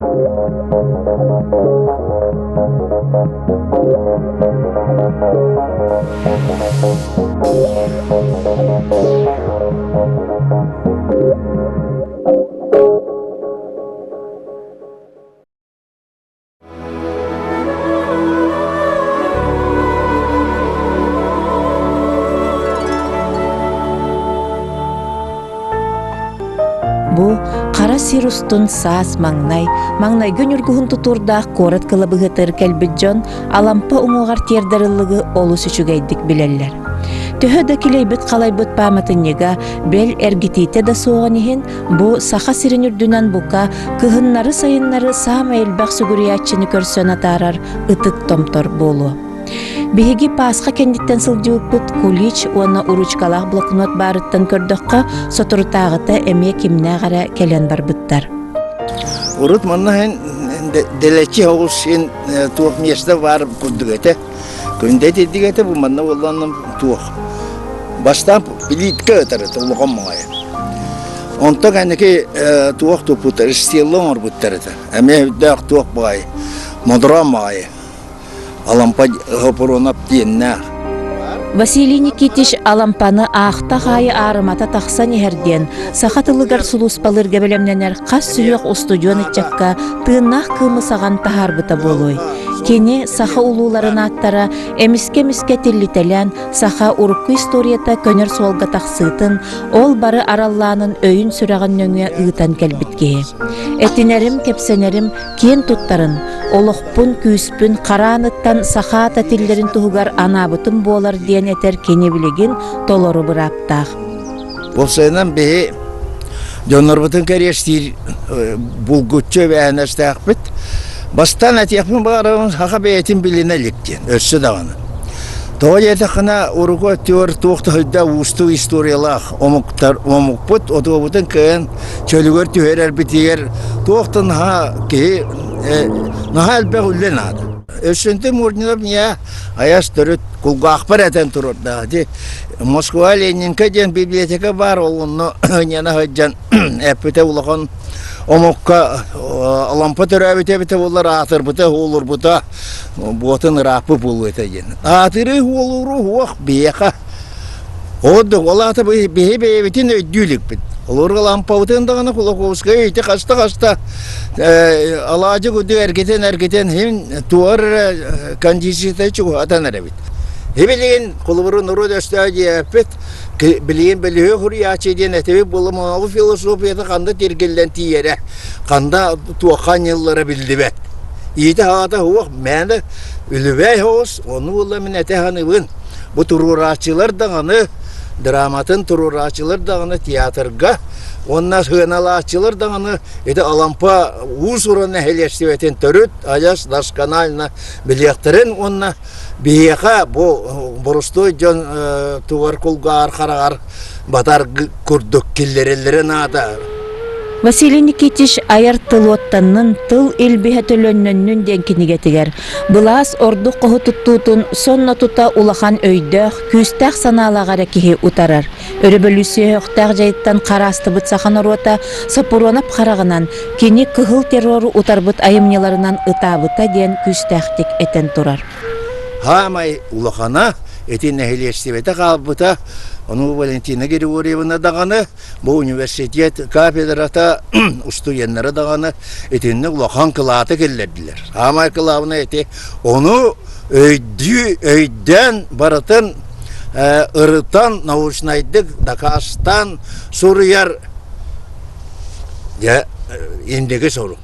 Бу хара сир устун саас маҥнай, маҥнайгы ньургуһун тутуурдаах куорат кылабыһытыгар кэлбит дьон Алампа уҥуоҕар тиэрдэр ыллыгы олус үчүгэйдик билэллэр. Төһө да килэйбит-халайбыт пааматынньыга бэл эргитиитэ да суоҕун иһин, бу Саха сирин үрдүнэн бука кыһыннары-сайыннары саамай элбэх сүгүрүйээччини көрсөн атаарар ытык томтор буолуо. Биһиги Пасха кэнниттэн сылдьыбыппыт кулич уонна уруучкалаах блокнот баарыттан көрдөххө, соторутааҕыта эмиэ кимнээх эрэ кэлэн барбыттар. Урут манна иһин дэлэччи оҕус син туох миэстэ баар курдук этэ. Күндэ итирдик этэ бу манна буоллаҕына туох. Бастаан плитка ытар этэ улахан маҕайы. Онтон кэнники туох туппуттар, стелла оҥорбуттар этэ. Эмиэ үрдээх туох баҕайы, модороон баҕайы. Алампа Хопуруонап диэннээх. Василий Никитич Алампаны аахтах аайы аарымата тахсан иһэр диэн саха тылыгар сулууспалыырга бэлэмнэнэр хас сүһүөх устудьуон ыччакка тыыннаах кыымы саҕан таһаарбыта буолуой. Кини саха улууларын ааттара эмискэ-эмискэ тиллитэлээн саха урукку историята көнөр суолга тахсыытын, ол бары араллаанын өйүн-сүрэҕин нөҥүө ыытан кэлбит киһи. Этинэрим, кэпсэнэрим киэн туттарын, олохпун, күүспүн харааныттан саха аата тиллэрин туһугар анаабытым буолар диэн этэр кини билигин толору бырааптаах. Уопсайынан биһи дьоннорбутун кэриэстиир булгуччу эбээһинэстээхпит. Бастаан этиэхпин баҕарабын саха бэйэтин билинэ илик диэн, өссө даҕаны. Тоҕо диэтэххинэ, урукку өттүгэр туох да өйдөөх уустук историялаах омуктар омукпут отуобутун кыайан чөлүгэр түһэрэрбитигэр туох да наһаа киһи наһаа элбэх үлэ наада. Өссөнтө Мурнинов не айас төрүт кулгаахпар этэн турардаах. Ди Москва Ленинка диэн библиотека баар, ол онно ньана сылдьан эппитэ улахан омукка Алампа төрөөбүтэ эбитэ буоллар аатырбыта, уолурбута буотун ырааппыт буолуо этэ диэн. Аатырыы уолуру уох биһиэхэ Ордук ол аата биһи бэйэбитин өйдүү иликпит. Олорго лампабытын даҕаны Кулаковскай ити хаста-хаста алаадьы курдук эргитэн-эргитэн иһин туор эрэ кондицията чугаһатан эрэбит. Билигин холобуру норуот өстөөх диэппит, билигин бөлүһүө хуруйааччы диэн этибит буолла философията ханда тиргиллэн тиийэрэ, ханда туохха анньыллара биллибэт. Иитэ аата суох мээнэ үлүбээй соҕус, ону буолла мин этэ саныыбын. Бу туруорааччылар даҕаны, драматын туруорааччылар даҕаны театрга уонна сыаналааччылар даҕаны ити Алампа уус-уран нэһилиэстибэтин төрүт адьас досконально билиэхтэрин уонна биһиэхэ бу боростуой дьон тугар кулгаар хараҕар батар курдук киллэрэллэрэ наада. Василий Никитич айар тыл уоттаннын, тыл илбиһэ төлөннөннүн диэн кинигэтигэр Былаас ордук хоһу туттуутун сонно тута улахан өйдөөх, күүстээх санаалаах эрэ киһи утарар. Өрөбөлүүссүйэ дьайыттан хараастыбыт саха норуота Соппуруонап хараҕынан кини кыһыл террору утарбыт айымньыларынан ытаабыта диэн күүстээхтик этэн турар. Хаамай улахана ити нэһилиэстибэтэ хаалбыта, ону Валентина Григорьевна даҕаны Бу университет кафедрата устудьуоннара даҕаны итинник улахан кылааты киллэрдилэр. Саамай кылаабынай ити ону өйдүү өйдөөн барытын ырытан научнайдык дакаастаан суруйар дьэ инники сорук.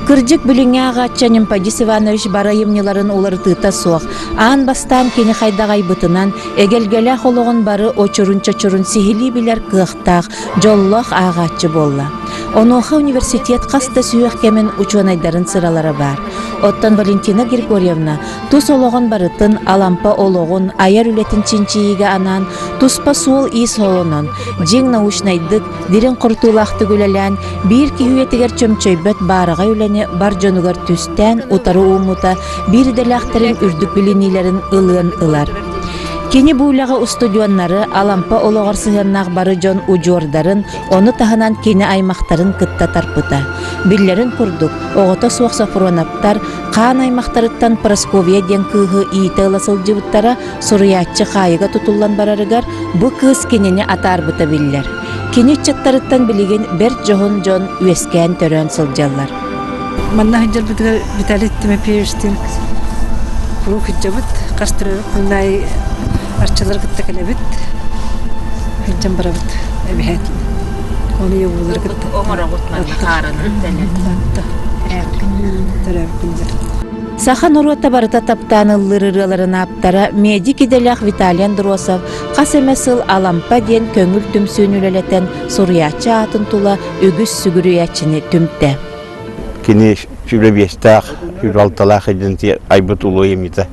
Кырдьык, билиҥҥи ааҕааччы Анемподист Иванович бары айымньыларын уларытыыта суох, аан бастаан кини хайдах айбытынан, эгэлгэлээх олоҕун бары очурун-чочурун сиһилии билэр кыахтаах, дьоллоох ааҕааччы буолла. Онуоха университет хас да сүһүөх кэмин учуонайдарын сыралара баар. Оттон Валентина Григорьевна тус олоҕун барытын Алампа олоҕун, айар үлэтин чинчийиигэ анаан туспа суол-иис солонон, дьиҥ научнайдык, дириҥ хорутуулаахтык үлэлээн, биир киһи үйэтигэр чөмчөйбөт баараҕай үлэни бар дьонугар түстээн утары ууммута биир идэлээхтэрин үрдүк билиниилэрин ылыан ылар. Кини бу үлэҕэ устудьуоннары, Алампа олоҕор сыһыаннаах бары дьон удьуордарын, ону таһынан кини аймахтарын кытта тарпыта. Биллэрин курдук, оҕото суох Софроновтар хаан аймахтарыттан Прасковья диэн кыыһы иитэ ыла сылдьыбыттара, суруйааччы хаайыга тутуллан барарыгар бу кыыс кинини атаарбыта биллэр. Кини ыччаттарыттан билигин бэрт дьоһун дьон үөскээн-төрөөн сылдьаллар. Манна сылдьарбытыгар Виталий Тимофеевичтыын куруук сылдьабыт. Хас төрөөбүт күн аайы арчылары кытта кэлэбит. Сылдьан барабыт эбэһээт. Ону ийэ кытта. Оҥороҕут манна хаарынан Төрөөбүт күннэр. Саха норуота барыта таптаан ыллыыр ырыаларын ааптара медик идэлээх Виталий Андросов хас эмэ сыл Алампа диэн көҥүл түмсүүнү үлэлэтэн суруйааччы аатын тула үгүс сүгүрүйээччини түмтэ. Кини сүүрбэ биэстээх, сүүрбэ алталаах идэнти айбыт улуу айымньыта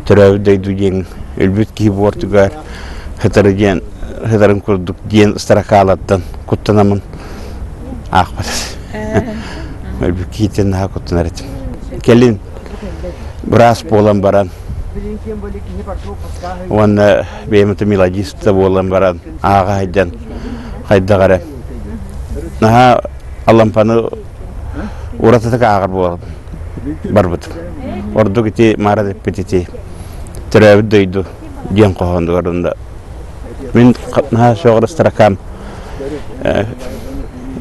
төрөөбүт дойду диэн өлбүт киһи буортугар сытары диэн сытарын курдук диэн строкалартан куттанамын аахпат. Өлбүт киһиттэн наһаа куттанар этим. Кэлин быраас буолан баран уонна бэйэм мелодист да буолан баран ааҕа сылдьан хайдах эрэ наһаа Алампаны уратытык ааҕар буолан барбытым. Ордук ити Маара эппит ити төрөөбүт дойду диэн хоһоонугар онно мин наһаа сөҕөр строкам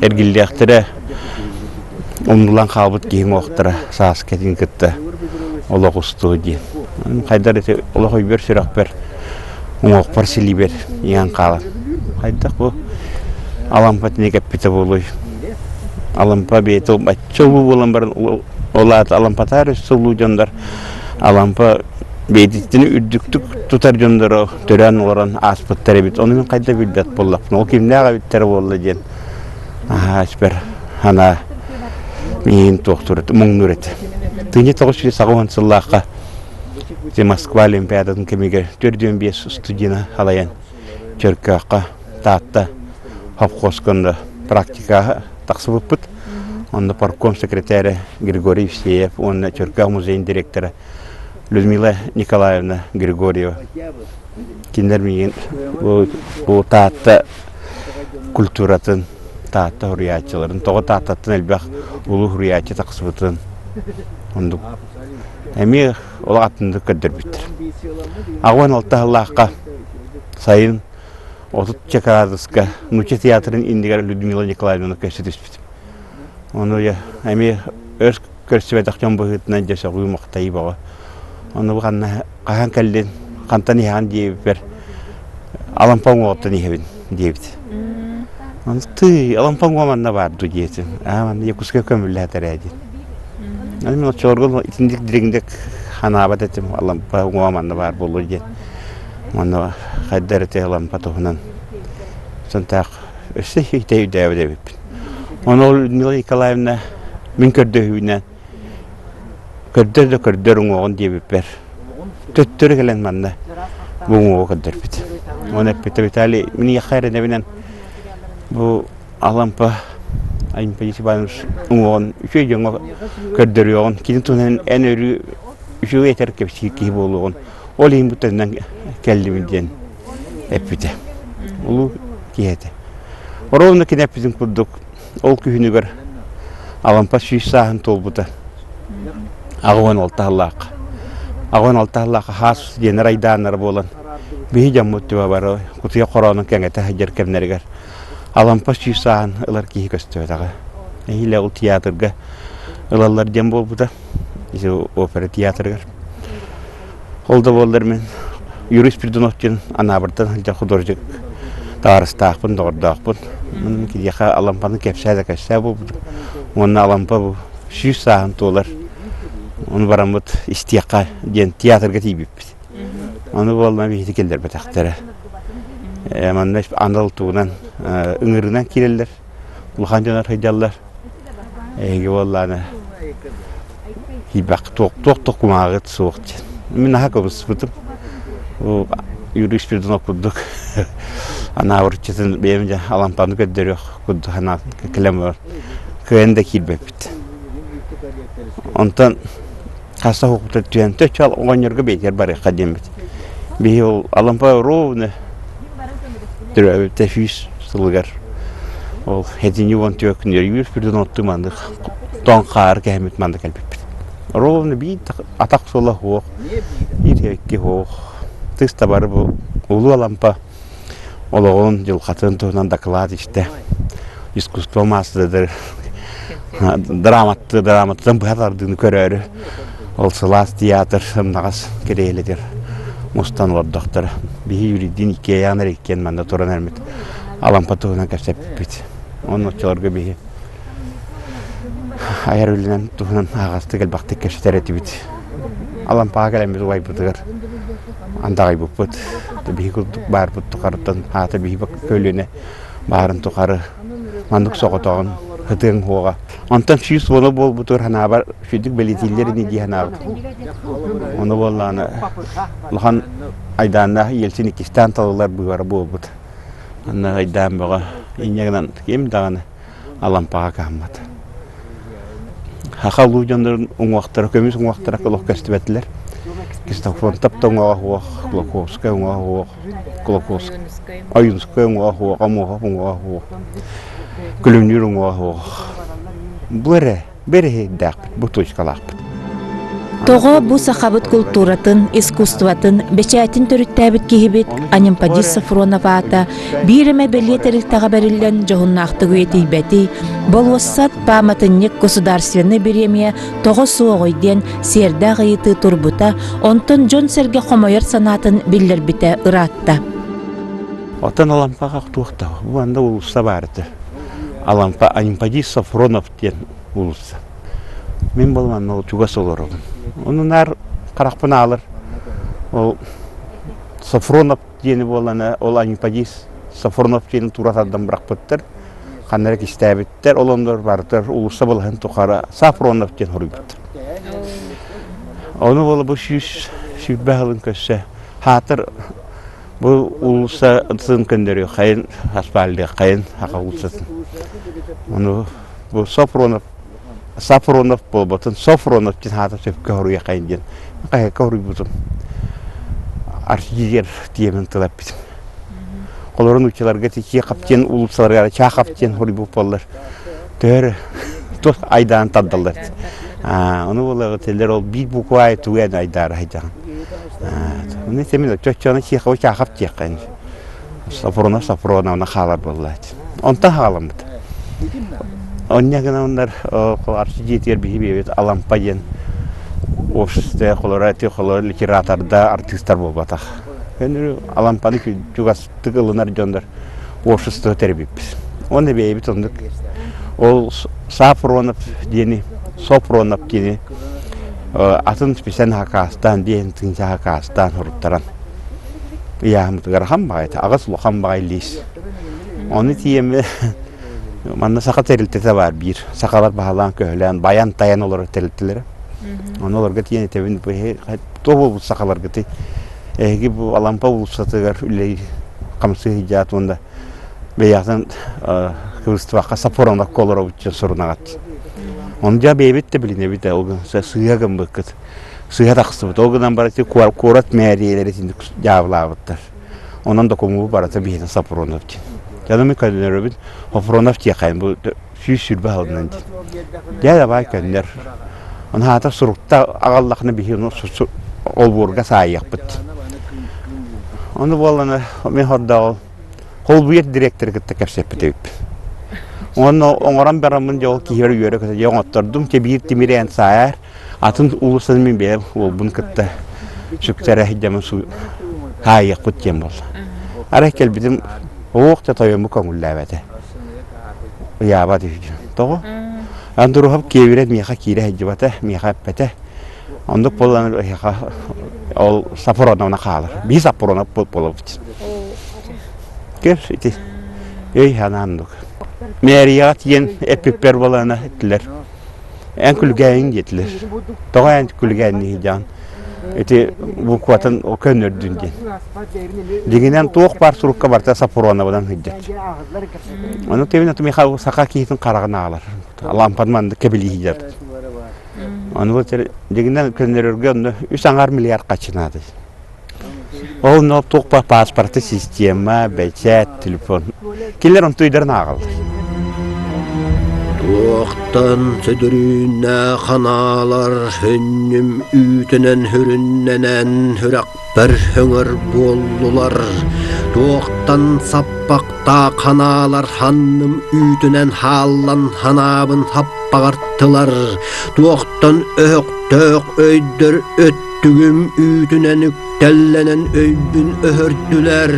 эргиллиэхтэрэ умнулан хаалбыт киһи уҥуохтара сааскы кытта олох устуо диэн. Хайдар ити олох өйбөр сүрэхпэр уҥуохпар силиибэр иҥэн хаалан. Хайдах бу Алампа итинник эппитэ буолуой? Алампа бэйэтэ бачча улуу буолан баран ол аата Алампатаар өссө улуу дьоннор Алампа бэйэтиттэн үрдүктүк тутар дьонноро төрөөн олорон ааспыттар эбит. Ону мин хайда билбэт буоллахпын. Ол кимнээх эбиттэрэ буолла диэн аһаа испэр санаа миигин туохтуур муҥнуур этэ. Тыынча 980 сыллаахха ити Москва Олимпиадатын кэмигэр 45 студена халайан Чөркөөххө Таатта совхозка онно практикаҕа тахсыбыппыт. Онно партком секретаря Григорий Евсеев уонна Чөркөөх музейын директора Людмила Николаевна Григорьева. Кинилэр миигин бу Таатта культуратын, Таатта суруйааччыларын, тоҕо Тааттаттан элбэх улуу суруйааччы тахсыбытын оннук эмиэ олох атыннык көрдөрбүттэр. 86 сыллаахха сайын 30 кыраадыска Нуучча театрын иннигэр Людмила Николаевнаны көрсө түспүтүм. Ону эмиэ өр көрсүбэтэх дьон быһыытынан дьэ сөҕүү-махтайыы бөҕө. Ону бу ханна хаһан кэллин, хантан иһэҕин диэбиппэр Алампа уҥуоҕуттан иһэбин диэбит. Ону тыый, Алампа уҥуоҕа манна баар дуу диэтим. Аа, манна Якутскай көмүллээтэр ээ диэн. Аны мин оччолорго итинник дириҥник ханаабат этим Алампа уҥуоҕа манна баар буолуо диэн. Онно хайда эрэ Алампа туһунан сонтаах өссө итэ өйдөөбөт эбиппин. Ону Людмила Николаевна мин көрдөһүүнэн көрдөр да көрдөр уҥуоҕун диэбиппэр төттөрү кэлэн манна бу уҥуоҕу көрдөрбүт. Оны эппитэ Виталий мин ийэхэ эрэнэбинэн бу Алампа Анатолий Иванович уҥуоҕун үчүгэй дьоҥҥо көрдөрүөҕүн, кини туһунан эн өрүү үчүгэй этэр кэпсиир киһи буолуоҕун ол иһин бу төннөн кэллибин диэн эппитэ. Улуу киһи этэ. Оруобуна кини эппитин курдук ол күһүнүгэр Алампа 100 сааһын туолбута. 86 сыллаахха. 86 сыллаахха хаас диэннэр айдааннара буолан биһи дьоммут түбэ бары кутуйах хороонун кэҥэтэ сылдьар кэмнэригэр Алампа 100 сааһын ылар киһи көстүбэтэҕэ. Эһиилэ ол театрга ылаллар диэн буолбута. Опера театрыгар. Ол да буоллар мин Юрий Спиридонов диэн Анаабыртан сылдьар художник табаарыстаахпын, доҕордоохпун. Киниэхэ Алампаны кэпсээ да кэпсээ буолбутум. Уонна Алампа бу 100 сааһын туолар. Ону бараммыт истиэххэ диэн театрга тиийбиппит. Ону буолла биһиги киллэрбэтэхтэрэ. Манна анал тугунан ыҥырынан киирэллэр, улахан дьоннор сылдьаллар. Эһиги буоллаана киирбэк туох туох да кумааҕыт суох диэн. Мин наһаа кыбыспытым. Бу Юрий Спиридонов курдук анаабырчытын бэйэм дьэ Алампаны көрдөрүөх курдук санаан кэлэн баран кыайан да киирбэппит. Онтон хасса хуктар түһэн төччө оҕонньорго бэйэтигэр барыахха диэммит. Биһи ол Алампа ровно төрөөбүтэ 100 сылыгар ол этини 14 күнүгэр үүс бүрдүн оттуу маннык тоҥ хаар кэһэммит манна кэлбиппит. Ровно биир атах суола суох, биир икки суох. Тыс табары бу Улуу Алампа олоҕун, дьылҕатын туһунан дакылаат истэ. Искусство маастарыгар драматты драматтан быһа тардыыны көрөөрү ол сылаас театр сымнаҕас кириэлитэр мустан олордохторо. Биһи Юрийдиин иккиэйэҕин эрэ иккиэн манна туран эрмит Алампа туһунан кэпсэппиппит. Онно оччолорго биһи айар үлэнэн туһунан аһаҕастык элбэхтик кэпсэтэр этибит. Алампаҕа кэлэммит убайбытыгар андаҕайбыппыт. Биһи курдук баарбыт тухарыттан аата биһи көлүөнэ баарын тухары маннык соҕотоҕун ытыаҥ уоҕа. Онтон 110 буолбутугар санаабар сүдүк бэлиэтииллэр ини дии санаабытым. Ону буоллаҕына улахан айдааннаах Ельцин иккистээн талылар быыбара буолбут. Анна айдаан бөҕө инньэ гынан ким даҕаны Алампаҕа кыһаммат. Саха улуу дьоннорун уҥуохтара, көмүс уҥуохтара олох көстүбэтилэр. Ксенофонтов да уҥуоҕа суох, Кулаковскай уҥуоҕа суох, Кулаковскай, Ойуунскай уҥуоҕа суох, Омуохов уҥуоҕа суох, Күлүмнүүр уҥуоҕа суох. Бу эрэ бэрэһиэйдээхпит, бу точкалаахпыт. Тоҕо бу сахабыт култууратын, искусствотын, бэчээтин төрүттээбит киһибит Анемподист Софронов аата биир эмэ бэлиэ тэрилтэҕэ бэриллэн дьоһуннаахтык үйэтийбэтий, болуоссат, пааматынньык, государственнай бириэмийэ тоҕо суоҕуй диэн сиэрдээх ыйытыы турбута, онтон дьон-сэргэ хомойор санаатын биллэрбитэ ыраатта. Оттон Алампаҕа туох да бу манна уулусса баар этэ. Алампа Анемподист Софронов диэн уулусса. Мин буолуманна ол чугас олоробун. Ону наар харахпын аалар. Ол Софронов диэни буолана ол Анемподист Софронов диэни тура тардан бырахпыттар. Ханна эрэ кистээбиттэр. Ол оннор барытар уулусса былаһын тухары Сафронов диэн хоруйбуттар. Ону буола бу 120 сылын көрсө хаатыр Бу уулуссатын көннөрүөххэйин, асфальдыаххайын саха уулуссатын. Ону бу Софронов Сафронов буолбатын Софронов диэн аата сөпкө хоруйахайын диэн хаһыакка хоруйбутум. Архивер диэмин тыл эппитим. Олорун нууччаларга Чехов диэн уулуссаларга Чахов диэн хоруйбут буоллар төһөр туох айдаан тардаллар. Ону буоллаҕа теллер ол биир буква аайы тугу эн айдаара сылдьаҕын. Оны темин чоччону Чеховы Чахов диэххэ Сафронов Сафроновна хаалар буоллаат. Онтон хааламмыт. Онньа гынан арчы дьиэтигэр биһи биэбит Алампа диэн общество холоро эти холоро литераторда артыыстар буолбатах. Өнүрү Алампаны чугастык ылынар дьоннор общество тэрийбиппит. Оны бэйэбит оннук ол Сафронов диэни Сопронов диэни атын специально хакаастаан диэн тыынча хакаастаан хоруттаран ыйааһыммытыгар ахан баҕайы аҕыс улахан баҕайы лиис. Ону тиийэммит манна саха тэрилтэтэ баар биир сахалар баһылаан көһүлээн байан-тайан олорор тэрилтэлэрэ. Ону олорго тиийэн этэбин туох буолбут сахаларгытый эһиги бу Алампа уулуссатыгар үлэлии хамсыы сылдьаат уонна бэйэҕитин кыбыстыбакка Сафроновка олоробут диэн сурунаҕыт. Ону дьэ бэйэбит да билинэбит ээ, ол гынан сыыһа гыммыккыт. Сыыһа тахсыбыт. Ол гынан баран ити куорат мээрийэлэрэ итинник дьаабылаабыттар. Онон докумуону барыта биһиэнэ Сафронов диэн. Дьэ мин көннөрөбүн Сафронов диэххайын бу 120 сылынан диэн. Дьэ давай көннөр. Ону аата сурукта аҕаллахына биһи ону олбуорга саайыахпыт. Ону буоллана мин хордоҕол холбуйар директоры кытта кэпсэппит эбиппин. Уонна оҥорон бараммын дьэ ол киһибэр үөрэ-көтө дьэ оҥоттордум дьэ биир тимирээн саайар атын уулуссаны мин бэйэм уолбун кытта сүктэрэ сылдьаммын хаайыахпыт диэн буолла. Арай кэлбитим оох да тойомму көҥүллээбэтэ. Ыйаабат үһү. Тоҕо? Андруһап киэбирэн миэхэ киирэ сылдьыбата, миэхэ эппэтэ. Оннук буолан эһиэхэ ол Сафроновна хаалар. Биир Сафронов буолабыт. Көр ити өй санаан Мэрияҕа тиийэн эппиппэр буолана эттилэр. Эн күлгээйиҥ диэтилэр. Тоҕо эн күлгээннии дьаан ити букватын көннөрдүн диэн. Дьиҥинэн туох баар сурукка барыта Сафроновынан сылдьар. Ону тэбин Михаил саха киһитин хараҕын аалар. Лампан маннык кэбилии сылдьар. Ону дьиҥинэн көннөрөргө онно үс аҥаар миллиард хаччы наада. Ол но туох паспорты система, бэчээт, телефон. Кинилэр онтуйдарын ааҕаллар. Туохтан сөдүрүүннээх ханаалар сүнньүм үүтүнэн сүрүннэнэн сүрэхпэр сөҥөр буоллулар. Туохтан саппахтаах ханаалар ханным үүтүнэн хааллан ханаабын хаппаҕартылар. Туохтан өһөхтөөх өйдөр өттүгүм үүтүнэн үктэллэнэн өйбүн өһөрдүлэр.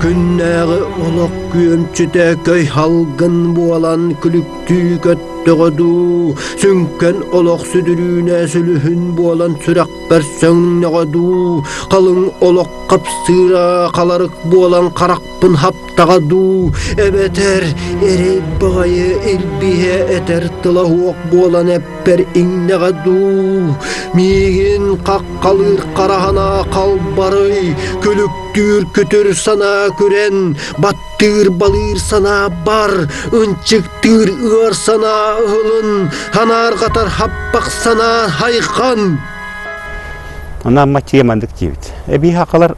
Күннээҕи олох күөмчүтэ көй халгын буолан күлүктүү көттөҕө дуу, сүҥкэн олох сүдүрүүнэ сүлүһүн буолан сүрэхпэр сөҥнөҕө дуу, халыҥ олох хапсыыра халарык буолан харахпын хаптаҕа дуу, эбэтэр эрэй баҕайы илбиһэ этэр тыла уох буолан эппэр иҥнэҕэ дуу, миигин хаххалыыр хараһана халбарый, күлүктүүр күтүр санаа күрэн, баттыыр-балыыр санаа бар, ынчыктыыр ыар санаа ыһылын, ханаарҕатар хаппах санаа хайхан. Онон Амма маннык диэбит. Эбии хахалар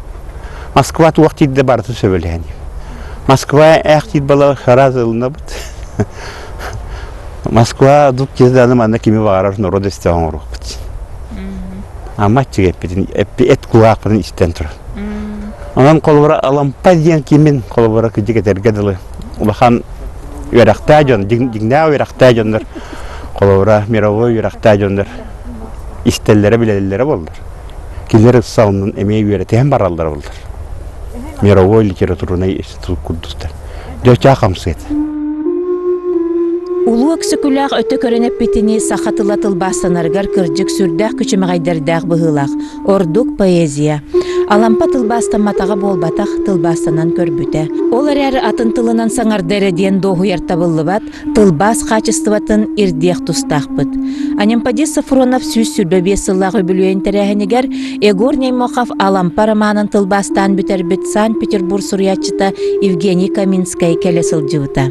Москва туох тиийдэ барыта сөбүлэһэн. Москва ээх тиит бала сразу ылынабыт. Москва дук киһи манна кими баҕарар норуот истэ оҥоруохпут. Амма аччык эппитин эт кулаахпытын истэн турар. Онон холобура Алампа диэн кимин холобура кырдьык этэргэ дылы улахан үөрэхтээх дьон, дьиҥнээх үөрэхтээх дьоннор холобура мировой үөрэхтээх дьоннор истэллэрэ билэллэрэ буоллар. Кинилэр ыксалынан эмиэ үөрэтиһэн бараллара буоллар. Мировой литературнай институт курдуктар. Дьэ хамсыат. Улуу Өксөкүлээх өтө көрөн эппитинии саха тыла тылбаастанарыгар кырдьык сүрдээх күчүмэҕэйдэрдээх быһыылаах, ордук поэзия. Алампа тылбаастамматаҕа буолбатах, тылбаастанан көрбүтэ. Ол эрээри атын тылынан саҥарда эрэ диэн дуоһуйар табыллыбат, тылбаас хаачыстыбатын ирдиэх тустаахпыт. Анемподист Софронов 125 сыллаах үбүлүөйүн тэрээһинигэр Егор Неймохов Алампа романын тылбаастаан бүтэрбит Санкт-Петербург суруйааччыта Евгений Каминскай кэлэ сылдьыбыта.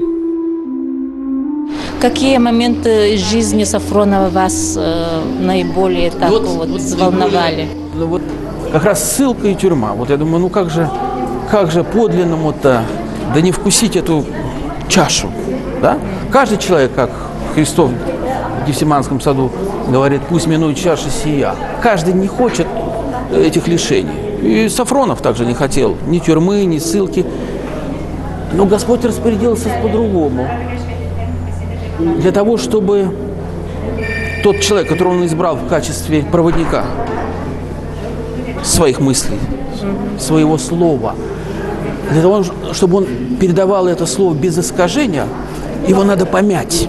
Какие моменты из жизни Сафронова вас э, наиболее так вот, вот, взволновали? Ну вот как раз ссылка и тюрьма. Вот я думаю, ну как же, как же подлинному-то, да не вкусить эту чашу. Да? Каждый человек, как Христов в Гефсиманском саду говорит, пусть минует чаша сия. Каждый не хочет этих лишений. И Сафронов также не хотел ни тюрьмы, ни ссылки. Но Господь распорядился по-другому. Для того, чтобы тот человек, которого он избрал в качестве проводника своих мыслей, своего слова, для того, чтобы он передавал это слово без искажения, его надо помять.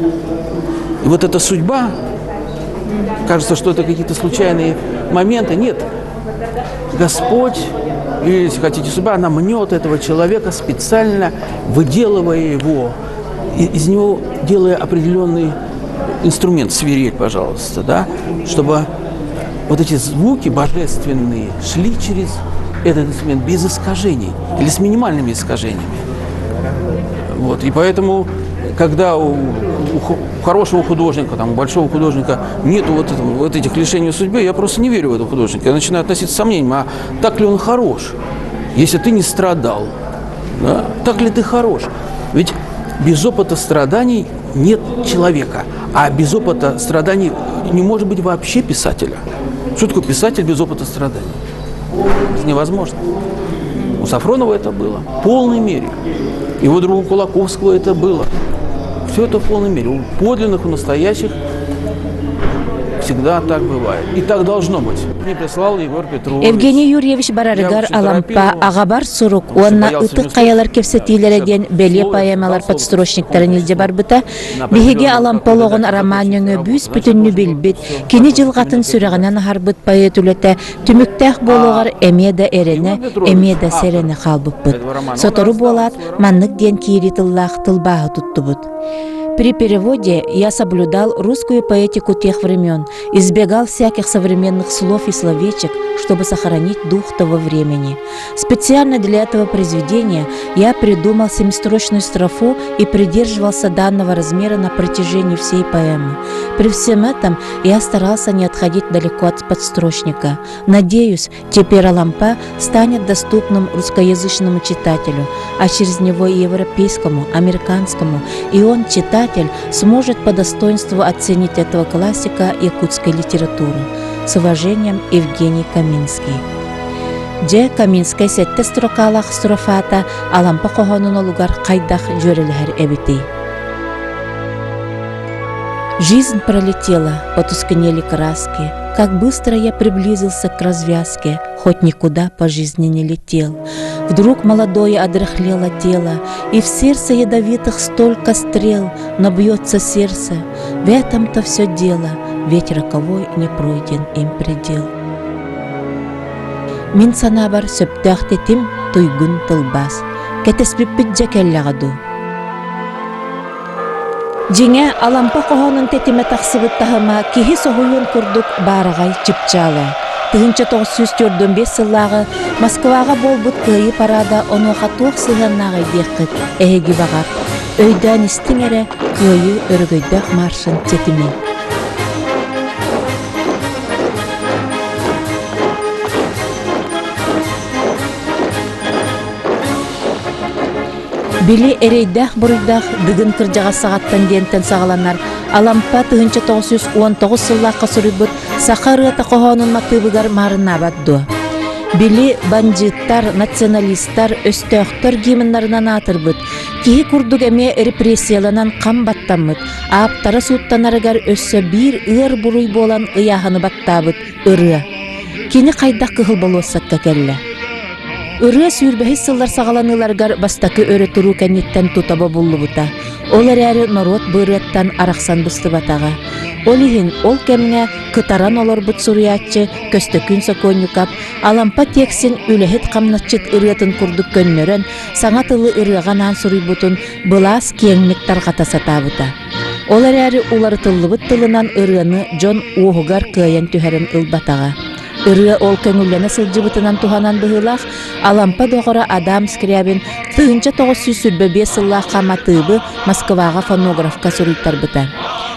И вот эта судьба, кажется, что это какие-то случайные моменты. Нет, Господь, или, если хотите, судьба, она мнет этого человека специально, выделывая его, из него делая определенный инструмент, свирель, пожалуйста, да, чтобы вот эти звуки божественные шли через этот инструмент без искажений или с минимальными искажениями. Вот. И поэтому, когда у, у хорошего художника, там, у большого художника нет вот, этого, вот этих лишений судьбы, я просто не верю в этого художника. Я начинаю относиться с сомнением, а так ли он хорош, если ты не страдал? Да? Так ли ты хорош? Ведь без опыта страданий нет человека, а без опыта страданий не может быть вообще писателя. Что такое писатель без опыта страданий? Это невозможно. У Сафронова это было в полной мере. Его другу Кулаковского это было. Все это в полной мере. У подлинных, у настоящих всегда так бывает. И так должно быть. Мне прислал Егор Петрович. Евгений Юрьевич барарыгар Алампа аҕабар сурук уонна ытык хайалар кэпсэтиилэрэ диэн бэлиэ поэмалар подстрочниктарын илдьэ барбыта. Биһиги Алампа олоҕун роман нөҥүө бүүс-бүтүннүү билбит, кини дьылҕатын сүрэҕинэн аһарбыт поэт үлэтэ түмүктээх буолуоҕар эмиэ да эрэнэ, эмиэ да сэрэнэ хаалбыппыт. Сотору буолаат, маннык диэн киирии тыллаах тылбааһы туттубут. При переводе я соблюдал русскую поэтику тех времен, избегал всяких современных слов и словечек, чтобы сохранить дух того времени. Специально для этого произведения я придумал семистрочную строфу и придерживался данного размера на протяжении всей поэмы. При всем этом я старался не отходить далеко от подстрочника. Надеюсь, теперь Алампа станет доступным русскоязычному читателю, а через него и европейскому, американскому, и он, читатель, сможет по достоинству оценить этого классика якутской литературы. С уважением, Евгений Каминский. Дьэ, Каминскай сэттэ строкалаах строфата Алампа хоһоонун олугар хайдах дьүөрэлэһэр эбитий? Жизнь пролетела, потускнели краски, как быстро я приблизился к развязке, хоть никуда по жизни не летел. Вдруг молодое одряхлело тело, и в сердце ядовитых столько стрел, но бьется сердце. В этом-то все дело, ведь роковой не пройден им предел. Мин санаабар сөптөөх тэтим туйгун тылбаас. Кэтэспиппит дьэ кэллэҕэ дуу? Дьиҥэ, Алампа хоһоонун тэтимэ тахсыбыт таһыма киһи соһуйуон курдук баараҕай чыпчаала. 1945 сыллааҕы Москваҕа буолбут Кыайыы параада онуоха туох сыһыаннааҕый диэххит эһиги баҕар. Өйдөөн истиҥ эрэ Кыайыы өрөгөйдөөх маршын тэтимин. Били эрэйдээх-буруйдаах Дыгын кырдьаҕас саҕаттан диэнтэн саҕаланар Алампа 1919 сыллаахха суруйбут саха ырыата хоһоонун матыыбыгар маарыннаабат дуо? Били бандьыыттар, националистар, өстөөхтөр гимннарынан аатырбыт, киһи курдук эмиэ репрессияланан хам баттаммыт, ааптара сууттанарыгар өссө биир ыар буруй буолан ыйааһыны баттаабыт ырыа. Кини хайдах кыһыл болуоссакка кэллэ? Ырыа сүүрбэһис сыллар саҕаланыыларыгар бастакы өрө туруу кэнниттэн тута бобуллубута. Ол эрээри норуот бу ырыаттан арахсан быстыбатаҕа. Ол иһин ол кэмҥэ кытаран олорбут суруйааччы Көстөкүүн Сокуонньукап Алампа тиэксин үлэһит хамначчыт ырыатын курдук көннөрөн, саҥа тылы ырыаҕа анаан суруйбутун былаас киэҥник тарҕата сатаабыта. Ол эрээри уларытыллыбыт тылынан ырыаны дьон уоһугар кыайан түһэрэн ылбатаҕа. Ырыа ол көҥүллэнэ сылдьыбытынан туһанан быһыылаах Алампа доҕоро Адам Скрябин 1925 сыллаахха матыыбы Москваҕа фонографка суруйтарбыта.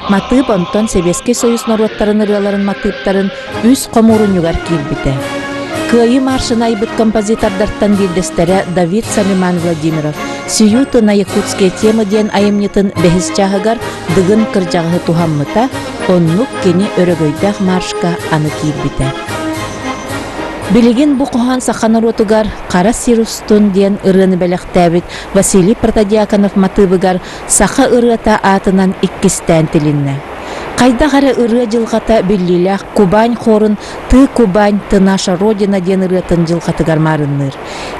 Матыып онтон Сэбиэскэй Союз норуоттарын ырыаларын матыыптарын үс хомуурунньугар киирбитэ. Кыайыы маршын айбыт композитордартан биирдэстэрэ Давид Салиман Владимиров «Сююты на якутские темы» диэн айымньытын бэһис чааһыгар Дыгын кырдьаҕаһы туһаммыта, оннук кини өрөгөйдөөх маршка аны киирбитэ. Билигин бу хоһоон саха норуотугар «Хара сир устун» диэн ырыаны бэлэхтээбит Василий Протодьяконов матыыбыгар саха ырыата аатынан иккистээн тилиннэ. Хайдах эрэ ырыа дьылҕата биллиилээх Кубань хорун «Ты, Кубань, ты наша Родина» диэн ырыатын дьылҕатыгар маарынныыр.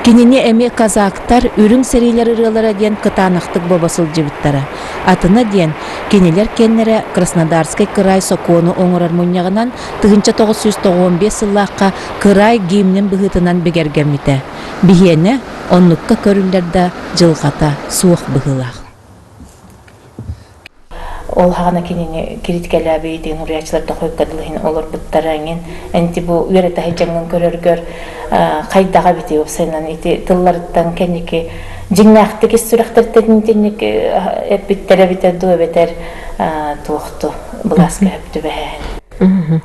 Кинини эмиэ казактар үрүҥ сэриилэр ырыалара диэн кытаанахтык бобо сылдьыбыттара. Атына диэн, кинилэр кэннэрэ Краснодарскай кыраай сокуону оҥорор мунньаҕынан 1995 сыллаахха кыраай гимнин быһыытынан бигэргэммитэ. Биһиэнэ оннукка көрүллэр да дьылҕата суох быһыылаах. Ол хаҕана кинини критикэлээбит уруйааччылар да хойукка дылы иһин олорбуттара эҥин. Энти бу үөрэтэ сылдьаҥҥын көрөргөр хайдаҕа эбитий уопсайынан ити тылларыттан кэнники дьиҥнээхтик ис сүрэхтэртэн итинник эппиттэр эбитэ дуу эбэтэр туохту былааска сөп түбэһээһин.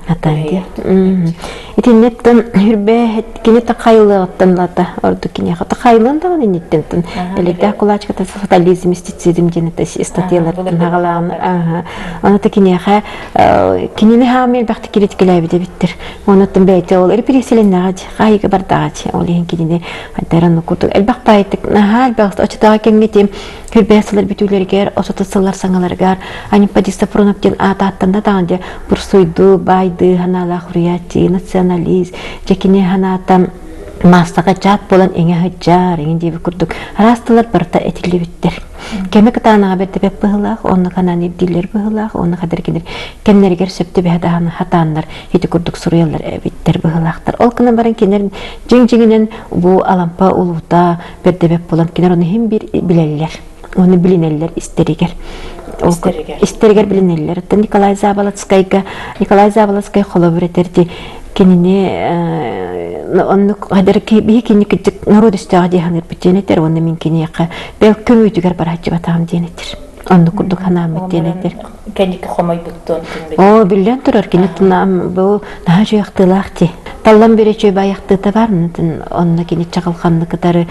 Атаан Итиннеттэн үрбэ кини такайылыаҕыттан лата ордук киниэхэ такайылыан даҕаны инниттэн элэгдээх кулачката фатализм мистицизм диэн статьялартан хаҕалаан аны та киниэхэ кинини хаамы элбэхтик критикэлээбит эбиттэр онуттан бэйэтэ ол репрессиялэннэҕэ хаайыга бардаҕа ол иһин кинини айдаран курдук элбэх баайтык наһаа элбэх оччотооҕу кэмҥэ тим Хүрбэс сыллар бүтүүлэригэр, 30 сыллар саҥаларыгар Аниппадис Сафронов диэн аат ааттанна даҕаны дьэ бурсуйдуу, баайдыы санаалаах уруйааччы, националист, дьэ кини санаата маассаҕа дьаат буолан иҥэ сылдьар, иҥин диэбит курдук араас тыллар барыта этиллибиттэр. Кэмэ кытаанаҕа бэрдэбэт быһыылаах, онно ханаан ирдииллэр быһыылаах, онно хадыр кинилэр кэмнэригэр сөп түбэһэ даҕаны хатааннар ити курдук суруйаллар эбиттэр быһыылаахтар. Ол гынан баран кинилэр дьиҥ-дьиҥинэн бу Алампа улуута бэрдэбэт буолан кинилэр ону иһин биир билэллэр. Оны билинэллэр истэригэр. Истэригэр билинэллэр. Оттон Николай Заболоцкайга Николай Заболоцкай холобур этэрди кинини оннук хадыр биһи кини кырдьык норуот өстөөҕө дии саныырбыт диэн этэр уонна мин киниэхэ бэл көмүүтүгэр барааччыбатаҕым диэн этэр. Оннук курдук санааммыт диэн этэр. Кэнники хомойбуттуон күн Оо, биллэн турар, кини бу наһаа үчүгэй ахтыылаах дии. Таллан бир үчүгэй байахтыыта бар, онно кини чаҕылханны кытары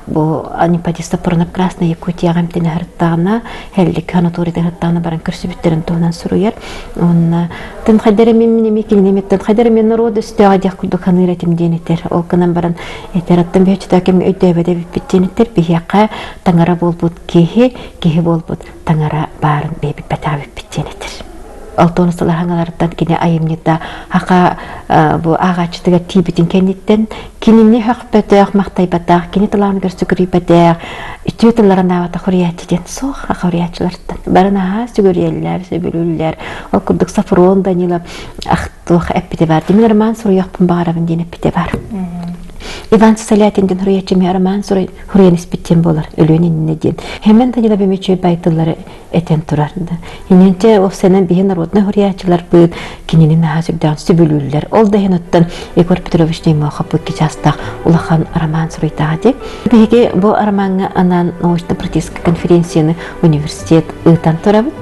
бу Анипатиста Пурнап Красная Якутияҕа эмтэнэ сырыттаҕына, Хеллик санаторийда сырыттаҕына баран көрсүбүттэрин туһунан суруйар. Уонна тын хайдара мин мин эми кинини эмиттэн хайдара мен норуот өстөөҕө диэх курдук саныыр этим диэн этэр. Ол гынан баран этэр аттан бэччитэ кэмҥэ өйдөөбөт эбиппит диэн этэр. Биһиэхэ таҥара буолбут киһи, киһи буолбут таҥара баарын бэйбиппэтэх эбиппит диэн этэр. Алтон сылаһаҥаларыттан кини айымньыта хака бу ааҕааччытыгар тиийбитин кэнниттэн кинини хөхпөтөх, махтайбатах, кини талааныгар сүгүрүйбэтэх, үтүө тылларын аабата хоруйааччы диэн суох хоруйааччылартан. Бары наһаа сүгүрүйэллэр, сөбүлүүллэр. Ол курдук Сафрон Данилов туох эппитэ бар. Мин роман суруйуохпун баҕарабын диэн эппитэ бар. Иван Сысолятин диэн суруйааччы эмиэ роман суруйан испит диэн буолар, өлүөн иннинэ диэн. Хэмэн Данилов эмиэ үчүгэй бай тыллары этэн турар. Иннинчэ уопсайынан биһи народнай суруйааччыларбыт кинини наһаа сүрдээх сөбүлүүллэр. Ол да иһин оттон Егор Петрович Неймохов бу чаастаах улахан роман суруйдаҕа дии. Биһиги бу ромаҥҥа анаан научно-практическай конференцияны университет ыытан турабыт,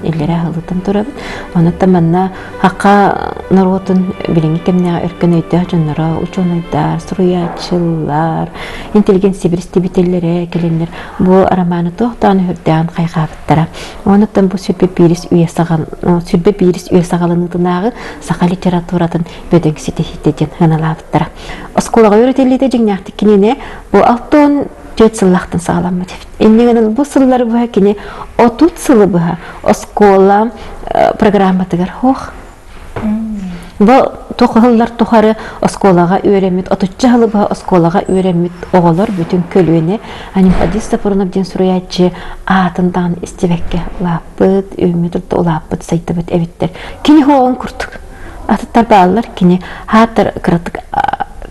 иллэрээ ыытан турабыт. Онуттан манна Хака норуотун билиҥҥи кэмнээҕи өркөн өйдөөх дьонноро, учуонайдар, суруйааччылар, интеллигенция истибитэллэрэ кэлэннэр бу романы туохтаан үһүрдээн хайҕаабыттара. Онуттан бу сүрбэ биирис үйэ саҕал сүрбэ биирис үйэ саҕаланыытынааҕы саха литературатын бөдөҥ ситиһиитэ диэн сыаналаабыттара. Оскуолаҕа үөрэтиллиитэ дьиҥнээхтик кинини бу 64 сыллаахтан саҕаламмыт эбит. Инньэ гынан бу сыллары быһа кини 30 сылы быһа оскуола программатыгар суох. Бу тухыллар тухары оскуолаҕа үөрэммит, отучча сылы быһа оскуолаҕа үөрэммит оҕолор бүтүн көлүөнэ Анифадис Сапронов диэн суруйааччы аатын даҕаны истибэккэ улааппыт, үүммүт улааппыт, сайдыбыт эбиттэр. Кини хуоҕун курдук. Атыттар бааллар, кини хаатар кыратык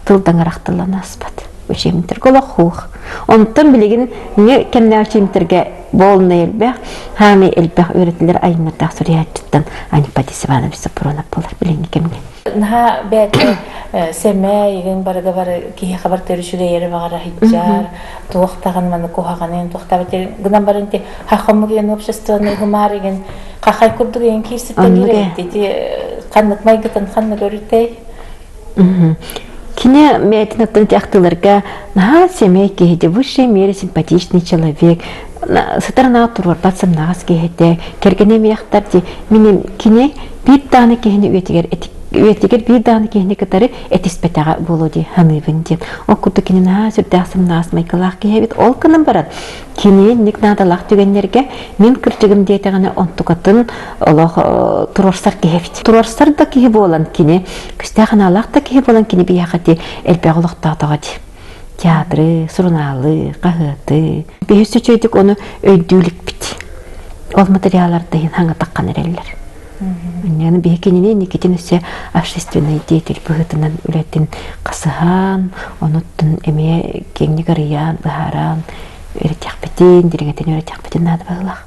тылдан арахтыллан ааспат. Учебниктэргэ олох хуох. Онтон билигин не кэмнээх учебниктэргэ буолна элбэх, хаамай элбэх үөрэтилэр айымнардаах суруйааччыттан Анипатис Иванович Сапронов буолар билиҥҥи кэмҥэ. Наһаа бэйэтэ сэмэй, игин барыга бары киһиэхэ бар төрүчүгэйэри баҕара сылдьар, туох даҕаны маны куһаҕанын туохтаабыт гынан баран ти хахоммук иэн общественный гумар игин хахай курдук иэн киирситтэн киирэ ити ханнык майгытын ханна көрүтэй Кини бэйэтин оттон ити ахтыыларга наһаа сэмэй киһи, в высшей мере симпатичный человек, сытар анаҕа туруорбат сымнаҕас киһи этэ, кэргэнэ эмиэхтэр дии. Мин кини биир даҕаны киһини үйэтигэр үйэтигэр биир даҕаны киһини кытары этиспэтэҕэ буолуо дии саныыбын диэн. Ол курдук кини наһаа сүрдээх сымнаҕас майгылаах киһи эбит. Ол гынан баран Кини инник наадалаах түгэннэргэ мин кырдьыгым диэтэҕинэ онтукатын олох туруорсар киһи эбит. Туруорсар да киһи буолан кини, күстээх анаалаах да киһи буолан кини биһиэхэ ити элбэх олохтоотоҕо дии. Театры, сурунаалы, хаһыаты. Биһи үчүгэйдик ону өйдүү иликпит. Ол материалларда иһин хаҥатаххан эрэллэр. Инньэ биһи кинини Никитин өссө общественный деятель быһыытынан үлэтин хасыһан, онуттан эмиэ киэҥник арыйан, быһааран үөрэтиэхпитин, дириҥэтэн үөрэтиэхпитин наада быһыылаах.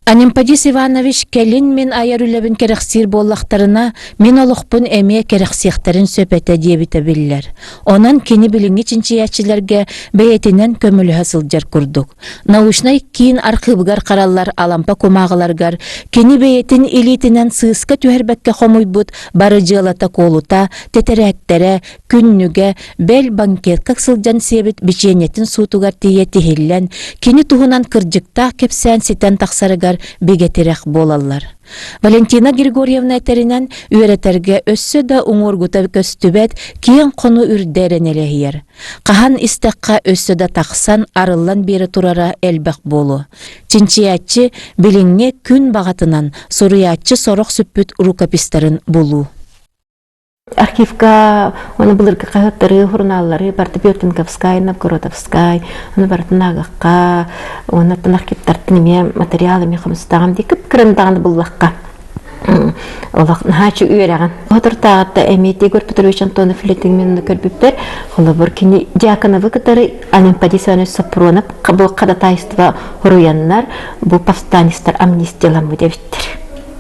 Анемподист Иванович кэлин мин айар үлэбин кэрэхсиир буоллахтарына, мин олохпун эмиэ кэрэхсиэхтэрин сөп этэ диэбитэ биллэр. Онон кини билиҥҥи чинчийээччилэргэ бэйэтинэн көмөлөһө сылдьар курдук. Научнай киин архыыбыгар хараллар Алампа кумааҕыларыгар кини бэйэтин илиитинэн сыыска түһэрбэккэ хомуйбут бары дьыалата-куолута, тэтэрээттэрэ, күннүгэ, бэл банкетка сылдьан сиэбит бичиэнньэтин суутугар тиийэ тиһиллэн, кини туһунан кырдьыктаах кэпсээн ситэн тахсарыгар бигэ тирэх буолаллар. Валентина Григорьевна этэринэн, үөрэтэргэ өссө да уҥуоргута көстүбэт киэҥ хону үрдэ эрэнэлэһийэр. Хаһан истэххэ өссө да тахсан, арыллан биэрэ турара элбэх буолуо. Чинчийээччи билиҥҥи күн баҕатынан суруйааччы сорох сүппүт рукопистарын булуу. Архивка уонна былыргы хаһыаттары, сурунааллары барыта Петенковскай, Новгородовскай, ону барытын аагахха, уонна архивтартан эмиэ материал эмиэ хомустаҕым дии кып-кыран даҕаны буллахха. Олох наһааччы үөрэҕин. Хотуртааҕытта эмиэ Егор Петрович Антонов үлэтин мен көрбүппэр, холобур, кини Дьяконовы кытары Анемподист Иванович Сопронов бу ходатайство хоруйаннар бу повстанецтар амнистияламмыт эбиттэр.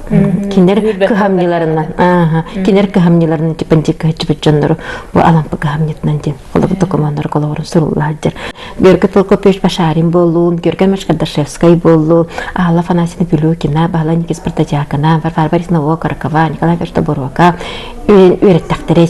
Кинилэр кыһамньыларынан, кинилэр кыһамньыларынан типа кыһаччыбыт дьоннору бу Алампа кыһамньытынан диэн холобур докумуоннар холобурун сурулла сылдьар. Георгий Прокопьевич Башарин буоллун, Георгий Машкардашевскай буоллун, Алла Афанасьевна Пилюкина, Баһылай Никитич Протодьякона, Варвара Борисовна Окорокова, Николай Иванович Тобуруока үөрэттахтара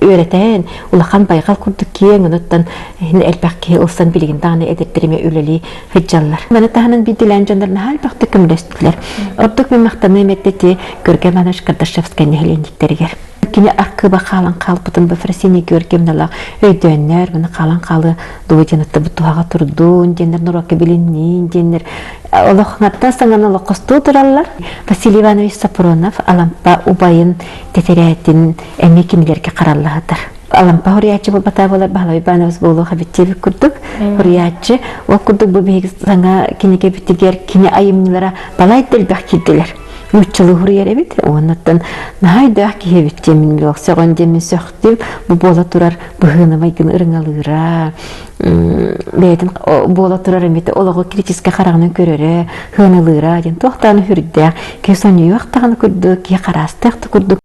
үөрэтэн улахан байҕал курдук киэҥ онуттан элбэх киһи ылсан билигин даҕаны эдэрдэр эмиэ үлэлии сылдьаллар. Маны таһынан биирдиилээн дьоннор наһаа элбэхтик көмөлөстүлэр. Ордук мин махтаныам этэ Георгий Иванович Кардашевскай нэһилиэнньиктэригэр. Кини аркыба хаалан хаалбытын бу Фросинья Георгиевналаах өйдөөннөр, маны хаалан хаалы дуо диэн аттыбыт туһаҕа турдун диэннэр норуокка билинниин диэннэр олохҥаттан саҥаны олоххостуу тураллар. Василий Иванович Сапронов Алампа убайын тэтэрээтин эмиэ кинилэргэ хараллаһытар. Алампа хоруйааччы буолбатаа буолар Баһылай Иванович буолуох эбит диэбит курдук хоруйааччы. Ол курдук бу биһиги саҥа кинигэбитигэр кини айымньылара балай да элбэх киирдилэр. Нууччалыы хоруйар эбит. Уоннаттан наһаа өйдөөх киһи эбит диэн мин сөҕөн диэн мин сөхтүм. Бу буола турар быһыыны майгыны ырыҥалыыра, бэйэтин буола турар эмит олоҕу критическэй хараҕынан көрөрө, сыаналыыра диэн туох даҕаны сүрдээх, киһи сонньуйуох даҕаны курдук, киһи хараастыах да курдук.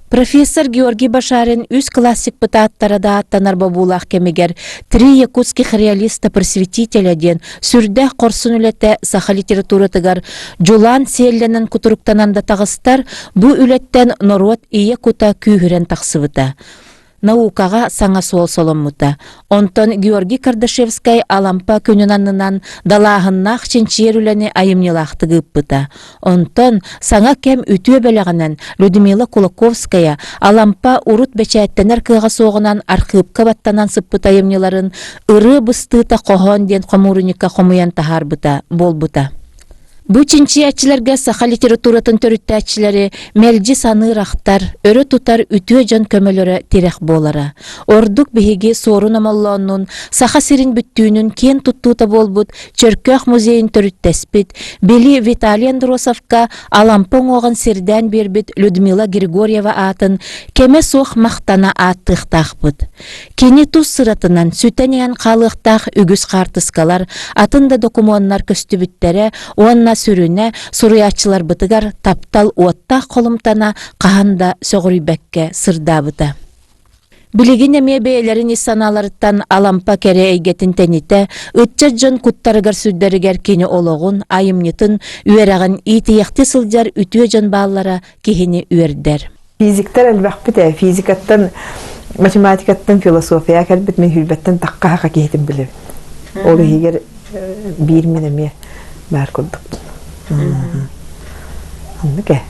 Профессор Георгий Башарин үс классикпыт ааттара да ааттанар бобуулаах кэмигэр «Три якутских реалиста-просветителя» диэн сүрдээх хорсун үлэтэ саха литературатыгар дьулаан сиэллэнэн кутуруктанан да таҕыстар, бу үлэттэн норуот ийэ кута күүһүрэн тахсыбыта. Наукаҕа саҥа суол соломмута. Онтон Георгий Кардашевскай Алампа күнүн аннынан далааһыннаах чинчийэр үлэни айымньылаахтык ыыппыта. Онтон саҥа кэм үтүө бэлэҕинэн Людмила Кулаковская Алампа урут бэчээттэнэр кыаҕа суоҕунан архыыпка баттанан сыппыт айымньыларын «Ырыа быстыыта хоһоон» диэн хомуурунньукка хомуйан таһаарбыта буолбута. Бу чинчийээччилэргэ саха литературатын төрүттээччилэри мэлдьи саныыр-ахтар, өрө тутар үтүө дьон көмөлөрө тирэх буолара. Ордук биһиги Суорун Омоллооннуун Саха сирин бүттүүнүн киэн туттуута буолбут Чөркөөх музейын төрүттэспит, били Виталий Андросовка Алампа уҥуоҕун сирдээн биэрбит Людмила Григорьева аатын кэмэ суох махтана ааттыахтаахпыт. Кини тус сыратынан сүтэн иһэн хаалыахтаах үгүс хаартыскалар, атын да докумуоннар көстүбүттэрэ уонна сүрүнэ суруйааччыларбытыгар таптал уоттаах холумтана хаһан да сөҕүрүйбэккэ сырдаабыта. Билигин эмиэ бэйэлэрин ис санааларыттан Алампа кэрэ эйгэтин тэнитэ, ыччат дьон куттарыгар-сүрдэригэр кини олоҕун, айымньытын, үөрэҕин иитийэхти сылдьар үтүө дьон бааллара киһини үөрдэр. Физиктэр элбэхпит ээ. Физикаттан, математикаттан философия кэлбит мин хүрбэттэн тахха хаха киһитин билэбин. Ол иһигэр биир мин эмиэ баар курдукпун. Оннук ээ.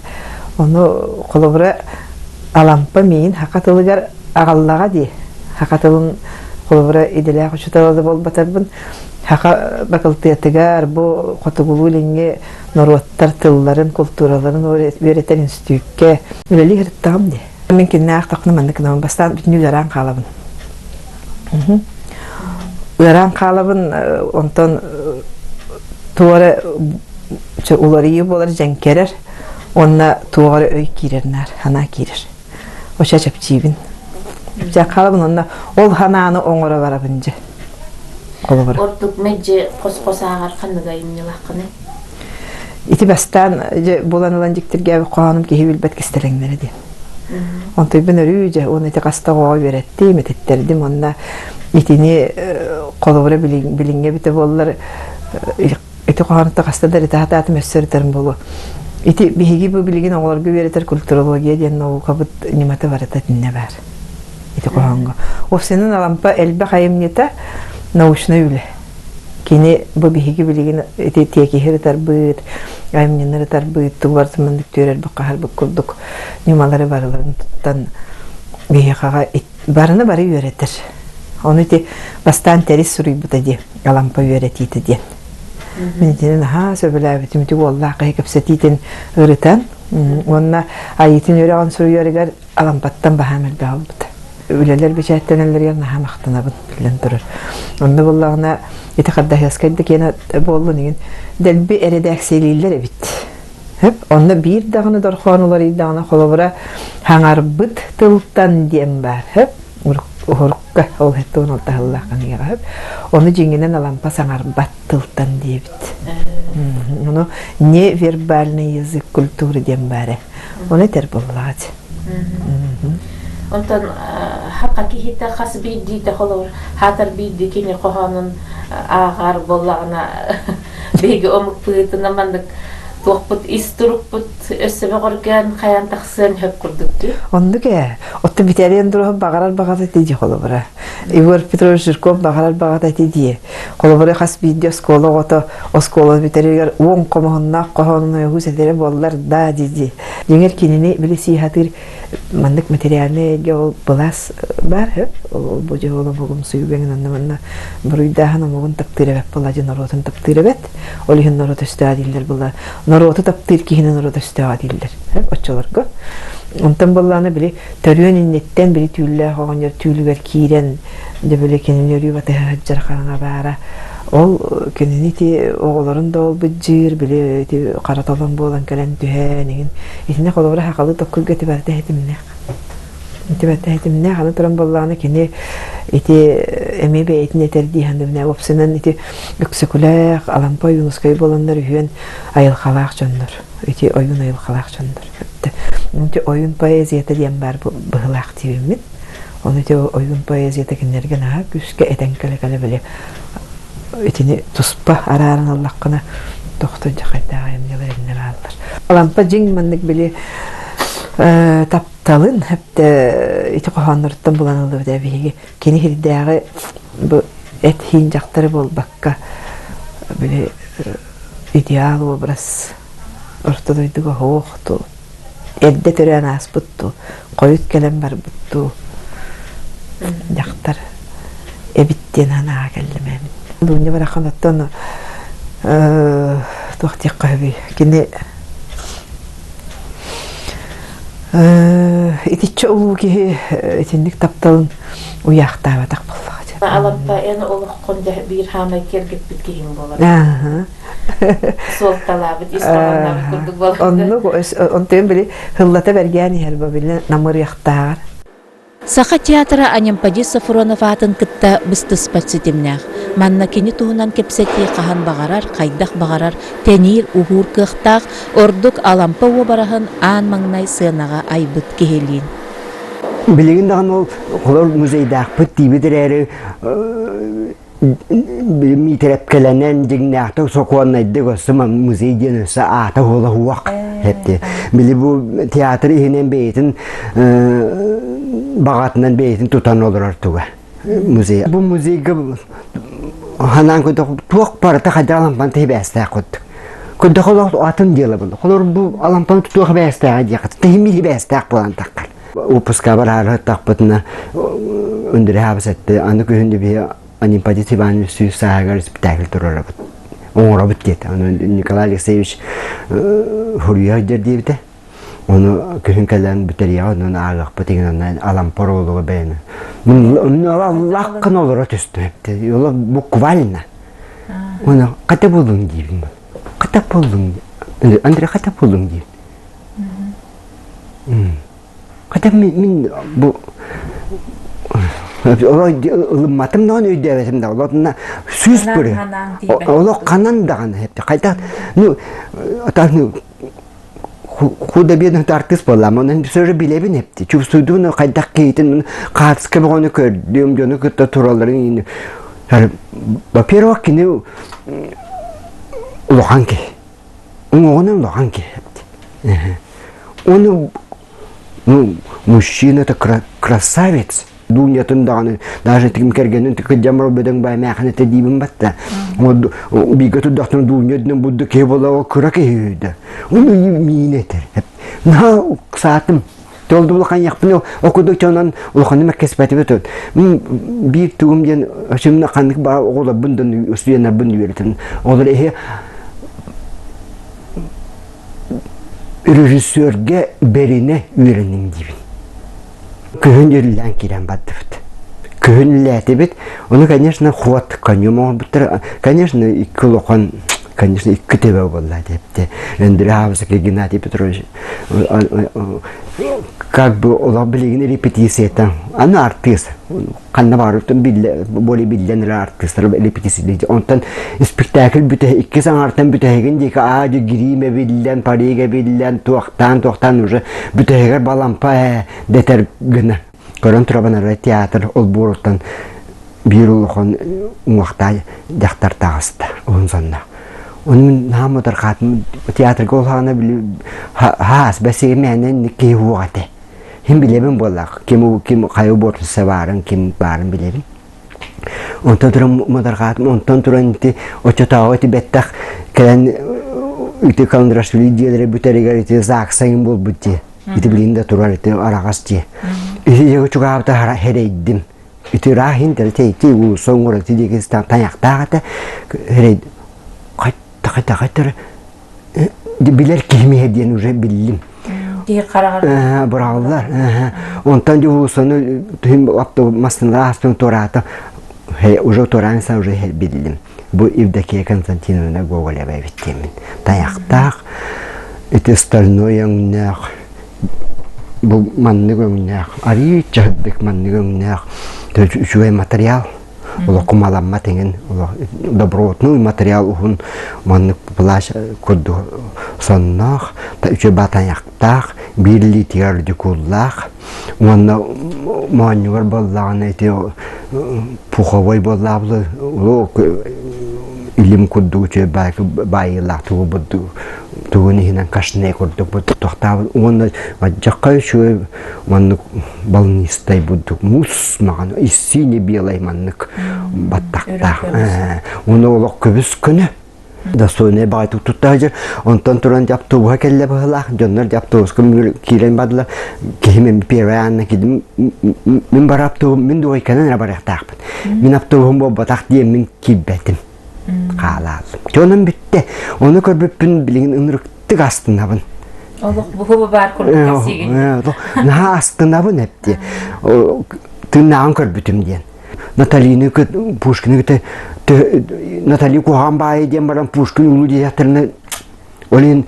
Ону холобура Алампа миин хака тылыгар аҕаллаҕа дии. Хака тылын холобура идэлээх учуутала да буолбатарбын хака бакылтыатыгар бу хотугулуу-илиҥҥи норуоттар тылларын, култуураларын үөрэтэр инститүүккэ үлэлии сырыттаҕым дии. Мин кининээх тохно маннык гынабын бастаан бүтүннүү ыараан хаалабын. Ыараан хаалабын, онтон туора уларыйыы буолар дьэҥкэрэр уонна туох эрэ өй киирэр наар, санаа киирэр. Оча чэпчиибин. Чэпчээн хаалабын уонна ол санааны оҥоро барабын дьэ. Холобура. Ордук мэлдьи хос-хос ааҕар ханнык айымньылааххыный? Ити бастаан дьэ булан ылан дьиктиргээбит хоһоонум киһи билбэт кистэлэҥнэрэ диэн. Онтуйбун өрүү дьэ уонна ити хаста оҕоҕо үөрэттим, этиттэрдим уонна итини холобура билиҥҥэ эбитэ буоллар ити хоһоонуттан хаста да ырыта сатаатым өссө ырытарым буолуо. Ити биһиги бу билигин оҕолорго үөрэтэр культурология диэн наукабыт ньымата барыта итиннэ баар. Ити хоһооҥҥо. Уопсайынан Алампа элбэх айымньыта научнай үлэ. Кини бу биһиги билигин ити тиэкиһи ырытарбыт, айымньыны ырытарбыт, тугу барытын маннык түөрэрбит хаһарбыт курдук ньымалары барыларын туттан биһиэхэҕэ барыны бары үөрэтэр. Ону ити бастаан Тэрис суруйбута дии, Алампа үөрэтиитэ диэн. Мин итини наһаа сөбүлээбитим, ити уоллаах киһи кэпсэтиитин ырытан уонна айыытын үөрэҕин суруйарыгар Алампаттан баһаам элбэх ылбыта. Үлэлэр бэчээттэнэллэригэр наһаа махтанабын, биллэн турар. Онно буоллаҕына ити Хардаһыаскай да киэнэ буоллун игин дэлби эрэдээксийэлииллэр эбит. Онно биир даҕаны дорхоон уларыйдаҕына холобура хаҥарбыт тылтан диэн баар. Уһурукка ол хеттуун алтаһыллаах ханыйаҕа. Ону дьиҥинэн Алампа саҥарбат тылтан диэбит. Ону невербальный язык культуры диэн баар. Ону этэр буоллаҕа. Онтон хака киһитэ хас биирдиитэ холобур хаатар биирдии кини хоһоонун ааҕар буоллаҕына биһиги омук быһыытынан маннык туохпут ис турукпут өссө бөҕөргөөн хайаан тахсыан сөп курдук дии. Оннук ээ. Оттон Виталий Андросов баҕарар баҕата ити дии холобура. Егор Петрович Жирков баҕарар баҕата ити дии. Холобура хас биирдии оскуола оҕото оскуола бүтэригэр уон хомуһуннаах хоһоонун ойоһуу сэтэрэ буоллар да дии дии. Дьиҥэр кинини били сииһатыыр маннык материальнай эйгэ ол былаас баар сөп. Ол бу дьэ ол омугум суйгаңын онно манна буруйдааһын омугун таптыыр эбэт була дьэ норуотун таптыыр эбэт. Ол иһин норуот өстөөҕө дииллэр була. Норуоту таптыыр киһини норуот өстөөҕө дииллэр. Сөп оччолорго. Онтон буоллаҕына били төрүөн инниттэн били түүллээх оҕонньор түүлүгэр киирэн дьэ били кинини өрүү батыһа сылдьар хараҥа баара. Ол кинини ити оҕолорун да олбут дьиир, били ити хара толон буолан кэлэн түһэн иҥин. Итини холобура сахалыы токкуйга ити барыта иһитимнээх. Ити барыта иһитимнээх. Аны туран буоллаҕына кини ити эмиэ бэйэтин этэр дии саныыбын. Уопсайынан ити Өксөкүлээх, Алампа Ойуунускай буоланнар үһүөн айылҕалаах дьоннор. Ити ойуун айылҕалаах дьоннор. Ити ойуун поэзията диэн баар быһыылаах диибиммит. Ону ити ойуун поэзията кинилэргэ наһаа күүскэ этэн кэлэ-кэлэ били итини туспа арааран ыллаххына тохто дьахайдаах айымньылар иннэ бааллар. Алампа дьиҥ маннык били тапталын хэптэ ити хоһоонноруттан булан ыллыбыт биһиги кини хирдээҕи бу эт-хиин дьахтары буолбакка били идеал образ орто дойдуга суох ту эрдэ төрөөн ааспыт дуу, хойут кэлэн барбыт дуу дьахтар эбит диэн санааҕа кэллим эбит. Дуунньа барахан оттон туох диэххэ сөбүй кини итиччэ улуу киһи итинник тапталын уйаахтаабатах буоллаҕа дии. Алампа эн олоххун биир хаамай киэргэппит киһиҥ буолар. Суолталаабыт, ис хоһооннообут курдук буолар. Оннук, онтуйан били хыллата бэргээн иһэр бу били намырыахтааҕар. Саха театра Анемподист Софронов аатын кытта быстыспат ситимнээх. Манна кини туһунан кэпсэтии хаһан баҕарар, хайдах баҕарар тэниир, уһуур кыахтаах, ордук Алампа уобараһын аан маҥнай сыанаҕа айбыт киһилиин. Билигин даҕаны ол холор музейдаахпыт диибит эрээри миитэрэпкэлэнэн дьиҥнээхтик сокуоннайдык өссө музей диэн өссө аата уола уох эпти били бу театр иһинэн бэйэтин баҕатынан бэйэтин тутан олорор туга музей бу музейга ханаан көрдөх туох барыта хайдах алампан тиһибээстээх курдук көрдөх олох атын дело булла холор бу алампан тутуох бээстээҕэ диэххэ тиһимми хибээстээх буолан таххар Выпуска бараары тахпытына Өндөрө этте аны күһүн биһи Анемподист Иванович сүүс сааһыгар спектакль туруорабыт оҥоробут диэтэ ону Николай Алексеевич хуруйа сылдьар диэбитэ ону күһүн кэлэн бүтэриэҕэ онон ааҕыахпыт игин онно Алампа оруолуга бэйэни лаххын олоро түстүм буквально оны хата буллуҥ диибин хата буллуҥ Андрей хата буллуҥ диибин Хотя мин бу ылымматым даҕаны өйдөөбөтүм да олотуна сүүс бөрө олох ханан даҕаны хайдах ну худо бедный артист буоллам онон все же билэбин эпти чувствуйдун хайдах киһитин хаартыска бөҕөнү көрдүм дьону кытта туралларын во-первых кини улахан киһи уҥуоҕунан улахан киһи Он, ну, мужчина это красавец. Дуунятын даҕаны, даже тигим кэргэнин кырдьамар бөдөҥ баймаахын этэ диибин батта. Бииргэ турдахтына Дуунья үрдүнэн будду киһи буолла кыра киһи үһү Ону миин этэр. Наһаа уксаатым. Толду улахан ол курдук чонон улаханы мэккэспэтибит. Мин биир тугум диэн өсүмнэ ханнык баа оҕолорбун да студеннарбын үөрэтин. Олор эһи Режиссергэ бэринэ үөрэниҥ диибин. Күһүн үллээн киирэн бардыбыт. Күһүн үллээтибит. Ону, конечно, ход конем оҥорбуттар. Конечно, икки улахан. Конечно, икки төбө буолла депти. Андрей Хабысаки Геннадий Петрович как бы олох билигин репетицията. Аны артист. Ханна баарыттан билле более биллэн эрэ артистар репетиция Онтон спектакль бүтэ икки саҥартан бүтэһигин диэки аа гириимэ биллэн, парига биллэн, туохтаан туохтаан уже бүтэһигэр балампа дэтэр гына. Көрөн турабын арай театр олбуоруттан биир улахан уҥуохтаах дьахтар таҕыста уһун сонно. Ону мин наһаа мудархаатым театрга улаана били хаас бэсиэмээнэн киһи уох этэ. Хим билэбин буоллах ким ким хайа буортуса баарын ким баарын билэбин. Онтон туран мудархаатым онтон туран ити оччотооҕу ити бэттэх кэлэн ити Каландрашвили дьиэлэрэ бүтэригэр ити ЗАГСайын буолбут дии. Ити билин да турар ити араҕас дьиэ. Ити чугаабыта хэрэйдим. Ити ыраах иһин ити уулусса оҥорор ити диэки тайахтаах этэ. Хэрэй хайта билэр киһим иһэ диэн уже биллим. Киһи хараҕар. Быраҕыллар. Онтон дьэ уулуссаны түһүм массыыналаах ааспын туораата уже туораан уже биллим. Бу Евдокия Константиновна Гоголева эбит диэммин. Тайахтаах, ити стальной өҥнөөх, бу маннык өҥнөөх, арыый чаһырдык маннык өҥнөөх үчүгэй материал. Олох кумаламмат иҥин, добротный материал уһун маннык плащ курдук сонноох, үчүгэй тайахтаах, биир илиитигэр дьукуллаах, Уонна моонньугар буоллаҕына ити пуховой буоллаабылы илим курдук үчүгэй баайыылаах тугу бурдук тугун иһинэн кашне курдук тохтаабыт уонна дьахха үчүгэй маннык волнистай бурдук муус маҕан синий белай маннык баттахтаах уонна олох көбүс көнө Достойнай баҕайытык тутта сылдьар. Онтон туран дьэ автобуһа кэллэ быһыылаах. Дьоннор дьэ автобуска киирэн бардылар. Киһим эми первый аанна киирдим. Мин бар автобуһум, мин дуойканан эрэ барыахтаахпын. Мин автобуһум буолбатах диэн мин киирбэтим. Хаалаалым. Дьэ онон бүттэ. Ону көрбүппүн билигин ынырыктык астынабын. Олох буһу баар курдук кэпсиигин. Наһаа астынабын эптиэ. Тыыннааҕын көрбүтүм диэн. Наталины Пушкины кытта Натали куһаҕан баайы диэн баран Пушкин улуу диэтэхтэринэ ол иһин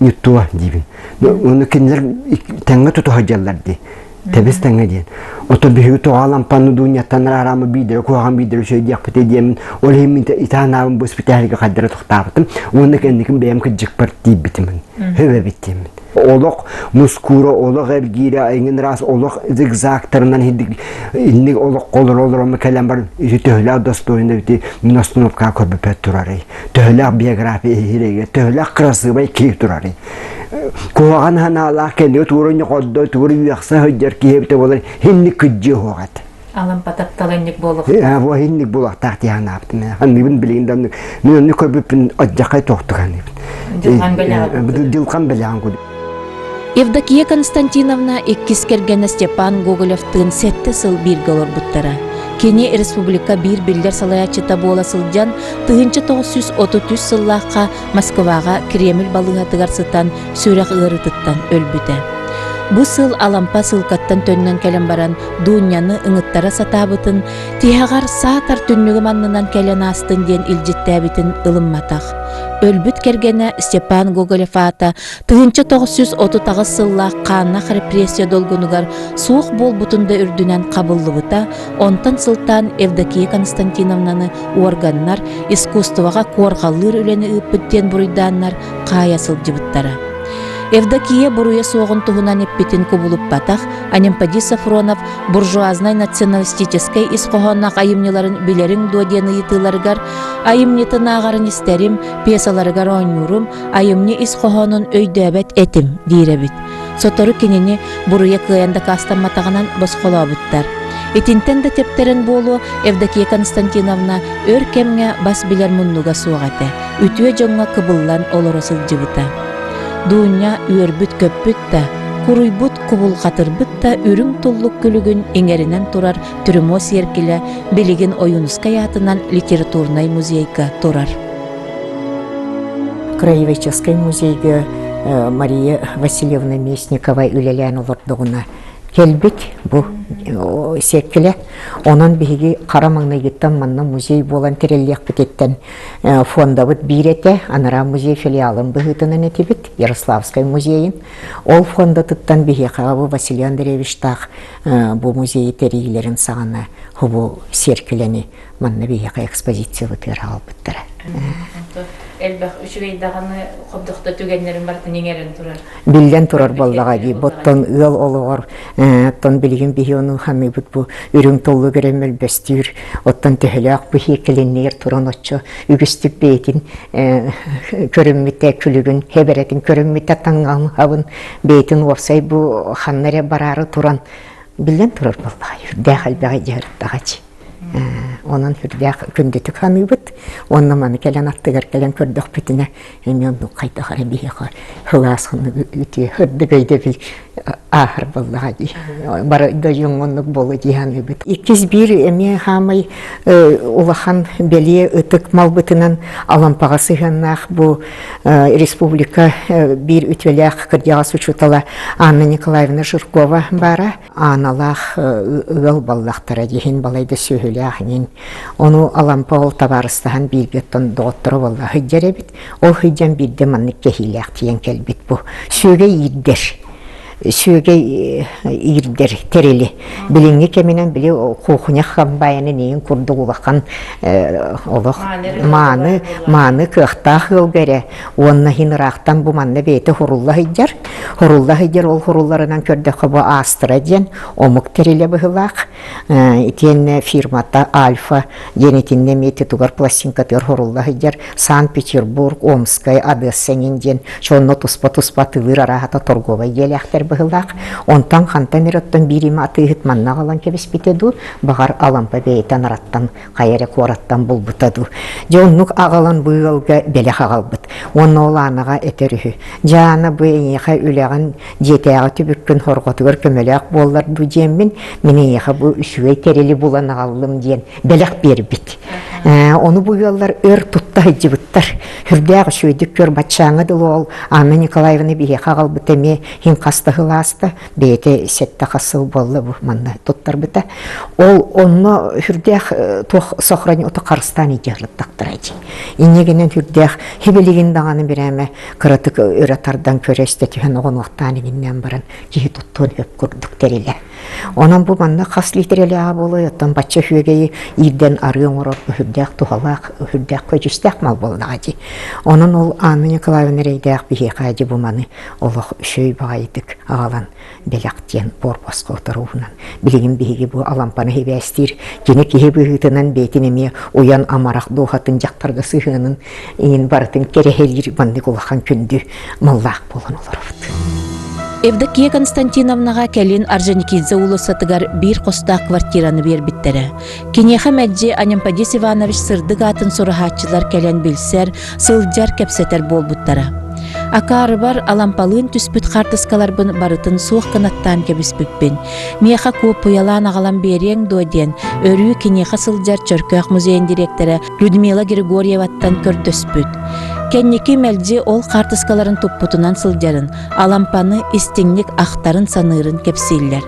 не то диибин. Ону кинилэр тэҥҥэ тутуһа сылдьаллар дии. Тэбис тэҥҥэ диэн. Ото биһиги тоҕо лампаны дуунньаттан араамы биирдэрэ куһаҕан биирдэрэ үчүгэй диэхпитэ диэммин ол иһин мин итанаабын бу испитээлгэ хайдара тохтаабытым уонна кэнникин бэйэм кырдьыкпар тиийбитим. Хөбөбүт диэммин. Олох мускуура, олох эргиирэ, эҥин ыраас олох зигзагтарынан инник олоххо олоро олоромо кэлэн баран ити төһөлөөх достойно ити мин остановкаҕа көрбүппэр турарый төһөлөөх биография иһирэйгэ төһөлөөх кырасыабай киһи турарый куһаҕан санаалаах кэннигэ туора ньоҕордо туора үөхсэ сылдьар киһи эбитэ буолар инник кыдьыа суох этэ Алампа таптал инник буолуохтаах. Бу инник буолуохтаах дии санаабытым. Анныбын билигин да мин онну көрбүппүн одьахай тохтук анныбын. Дьылҕан бэлэҕин. Дьылҕан бэлэҕин курдук. Евдокия Константиновна иккис кэргэнэ Степан Гоголевтыын сэттэ сыл бииргэ олорбуттара. Кини республика биир биллэр салайааччыта буола сылдьан, 1933 сыллаахха Москваҕа Кремль балыыһатыгар сытан сүрэх ыарыытыттан өлбүтэ. Бу сыл Алампа сыылкаттан төннөн кэлэн баран Дуунньаны ыҥыттара сатаабытын, тиһэҕэр саатар түннүгүм аннынан кэлэн аастын диэн илдьиттээбитин ылымматах. Өлбүт кэргэнэ Степан Гоголев аата 1938 сыллаах хааннах репрессия долгунугар суох буолбутун да үрдүнэн хабыллыбыта, онтон сылтаан Евдокия Константиновнаны уорганнар искусствоҕа куорҕаллыыр үлэни ыыппыт диэн буруйдааннар хаайа сылдьыбыттара. Евдокия буруйа суоҕун туһунан эппитин кубулуппатах Анемподий Софронов буржуазнай националистическай ис хоһоонноох айымньыларын билэриҥ дуо диэн ыйытыыларыгар айымньытын ааҕарын истэрим, пьесаларыгар оонньуурум, айымньы ис хоһоонун өйдөөбөт этим диир эбит. Сотору кинини буруйа кыайан дакаастамматаҕынан босхолообуттар. Итинтэн да тэптэрэн буолуо Евдокия Константиновна өр кэмҥэ бас билэр муннуга суох этэ, үтүө дьоҥҥо кыбыллан олоро сылдьыбыта. Дуунньа үөрбүт-көппүт да, куруйбут, кубулҕатырбыт да үрүҥ туллук күлүгүн иҥэринэн турар трюмо сиэркилэ билигин Ойуунускай аатынан литературнай музейга турар. Краеведческай музейга Мария Васильевна Местникова үлэлээн олордоҕуна. кэлбит бу сиэркилэ. Онон биһиги хара маҥнайгыттан манна музей буолан тэриллиэхпититтэн фондабыт биир этэ, анараа музей филиалын быһыытынан этибит, Ярославскай музейын. Ол фондатыттан биһиэхэ бу Василий Андреевичтаах бу музейы тэрийиилэрин саҕана бу сиэркилэни манна биһиэхэ экспозициябытыгар аҕалбыттара. Элбэх үчүгэй даҕаны хобдохто түгэннэрин барытын иҥэрэн турар. Биллэн турар буоллаҕа дии. Оттон ыал олоҕор оттон билигин биһи ону ханыыбыт бу үрүҥ туллук эрэ мөлбөстүүр. Оттон төһөлөөх бу кэлиннигэр туран оччо үгүстүк бэйэтин көрүммүтэ, күлүгүн, хэбэрэтин көрүммүтэ таҥаһын бэйэтин уопсай бу ханна эрэ бараары туран биллэн турар буоллаҕа. Үрдээх элбэҕи дьарыктаҕач. Онон сүрдээх күндүтүк саныыбыт. Уонна маны кэлэн аттыгар кэлэн көрдөхпүтүнэ, эмиэ оннук хайдах эрэ биһиэхэ сылаас үтүө сырдык өйдөбүл ааһар буоллаҕа дии. Бары дойдуҥ оннук буолуо дии саныыбыт. Иккис биир эмиэ хаамай улахан бэлиэ ытык малбытынан Алампаҕа сыһыаннаах бу республика биир үтүөлээх кырдьаҕас учуутала Анна Николаевна Жиркова баара. Ааналаах ыал баллахтара дьиһин балайда сүөһүлээх иҥин. Ону Алампа ол табаарыстаһан бииргэ оттон доҕотторо буолла сылдьар эбит. Ол сылдьан биирдэ маннык кэһиилээх тиийэн кэлбит бу. Сүөгэй иирдэр. Сүөгэй иирдэр тэрили. Билиҥҥи кэминэн били куухуня хамбайанын иин курдук улахан олох мааны мааны кыахтаах ыалга эрэ уонна иһин ыраахтан бу манна бэйэтэ хурулла сылдьар. Хурулла сылдьар ол хурулларынан көрдөххө бу Астра диэн омук тэрилэ быһыылаах. Итиэннэ фирмата Альфа диэн итиннэ эмиэ титугар пластинкатыгар хурулла сылдьар Санкт-Петербург, Омскай, Одесса эҥин диэн сонно туспа-туспа атыылыыр арааһата торговай дьиэлээхтэр быһыылаах. Онтон хантан эрэ оттон биир имэ атыыһыт манна аҕалан кэбиспитэ дуу, баҕар Алампа бэйэтэ анараттан хайа эрэ куораттан булбута дуу. Дьэ оннук аҕалан бу ыалга бэлэх аҕалбыт. Уонна ол Аанаҕа этэр үһү. Дьэ Аана бу эйиэхэ үлэҕин дьиэтээҕи түбүккүн хорҕотугар көмөлөөх буоллар дуу диэммин, мин эйиэхэ бу үчүгэй тэрили булан аҕаллым диэн бэлэх биэрбит. Ону бу ыаллар өр тутта сылдьыбыттар. Сүрдээх үчүгэйдик көр баччааҥҥа дылы ол Анна Николаевна биһиэхэ аҕалбыта эмиэ иһин хас да сыл ааста. Бэйэтэ сэттэ хас сыл буолла бу манна туттарбыта. Ол онно сүрдээх туох сохрани ото харыстаан идеалыттахтара дии. Инньэ гынан сүрдээх хибилигин даҕаны бирээмэ кыратык өрө тардан көрө истэ түһэн оҕонуохтаан иҥиннээн баран киһи туттуон сөп курдук тэрилэ. Онон бу манна хас литрэлээҕэ буолуой, оттон бачча үчүгэйи иирдэн арыы оҥорор сүрдээх туһалаах, сүрдээх көдьүүстээх мал буоллаҕа дии. Онон ол Анна Николаевна эрэйдээх биһиэхэ дьи бу маны олох үчүгэй баҕайытык аҕалан бэлэх диэн буор-босхо утарууһунан билигин биһиги бу Алампаны сибээстиир кини киһи быһыытынан бэйэтин эмиэ уйан амарах дууһатын дьахтарга сыһыанын иҥин барытын кэрэһэлиир маннык улахан күндү маллаах буолан олоробут. Евдокия Константиновнаҕа кэлин Орджоникидзе уулуссатыгар биир хостоох квартираны биэрбиттэрэ. Киниэхэ мэлдьи Анемподист Иванович сырдык аатын сураһааччылар кэлэн билсэр, сылдьар, кэпсэтэр буолбуттара. Акаарыбар Алампалыын түспүт хаартыскаларбын барытын суох гынаттаан кэбиспиппин. Миэхэ куоппуйалаан аҕалан биэриэҥ дуо диэн өрүү киниэхэ сылдьар Чөркөөх музейын дириэктэрэ Людмила Григорьеваттан көрдөспүт. Кэнники мэлдьи ол хаартыскаларын туппутунан сылдьарын, Алампаны истиҥник ахтарын-саныырын кэпсииллэр.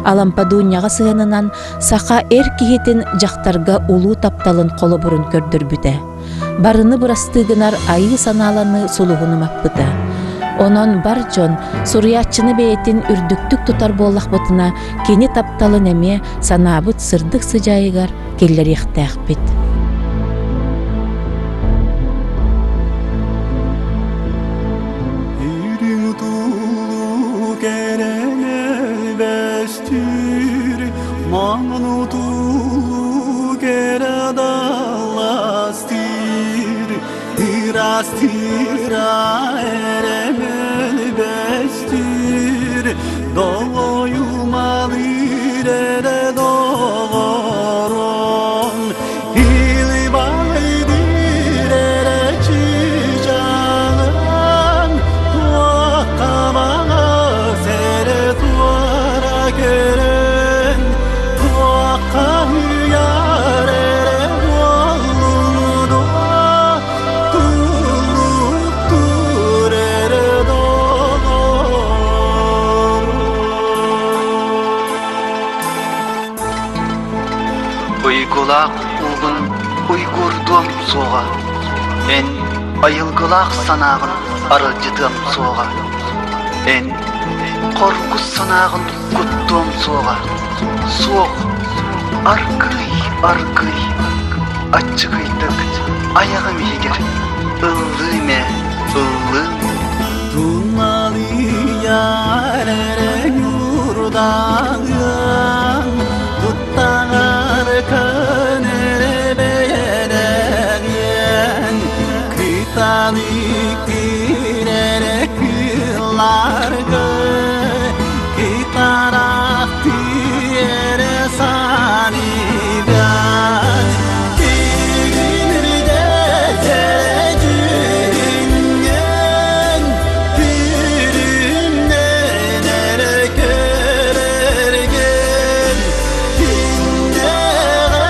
Алампа Дуунньаҕа сыһыанынан саха эр киһитин дьахтарга улуу тапталын холобурун көрдөрбүтэ. Барыны бырастыы гынар айыы санааланыы сулуһун умаппыта. Онон бар дьон суруйааччыны бэйэтин үрдүктүк тутар буоллахпытына, кини тапталын эмиэ санаабыт сырдык сыдьаайыгар киллэриэхтээхпит. Үрүҥ туллук эрэлбэстүүр, маҥан туллук эрэ далластыыр, ыраастыыра эрэ мөлбөстүүр, долойумалыыр эрэ доҕорон, илбайдыыр эрэ чыычааҕын, туохха маҥаас эрэ туора көрөн, туохха ыйар эрэ буоллун дуо, туллуктуур эрэ. Уйгулаах уугун уйгуурдуом суоҕа, эн айылгылаах санааҕын аралдьытыам суоҕа, эн хоргус санааҕын куттуом суоҕа, суох, аргыый, аргыый, аччыгыйдык айаҕым иһигэр ыллыым ээ, ыллыым. Туналыйар эрэ ньуурдаҕыан, туттаҕар көнөрө бэйэлэниэн, кытаны кирэрэ кылларгы, кытарах тиэрэ саныган, тигинирдэ дьүһүҥҥүн, күрүмнэн эрэ көрөргүн, күннэҕэр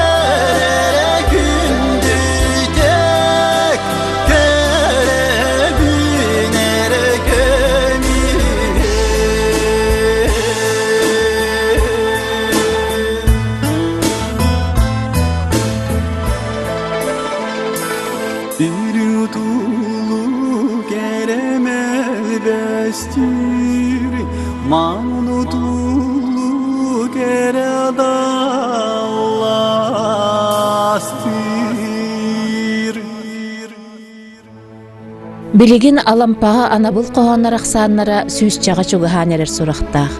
эрэ күндүтүк, көрөбүн эрэ көмүһүн. Үрүтулу керемелбестир, Манутулу кередалластыр. Билигин Алампаҕа анабыл хоһооннор ахсааннара сүүсчэҕэ чугаһаан эрэр сурахтаах.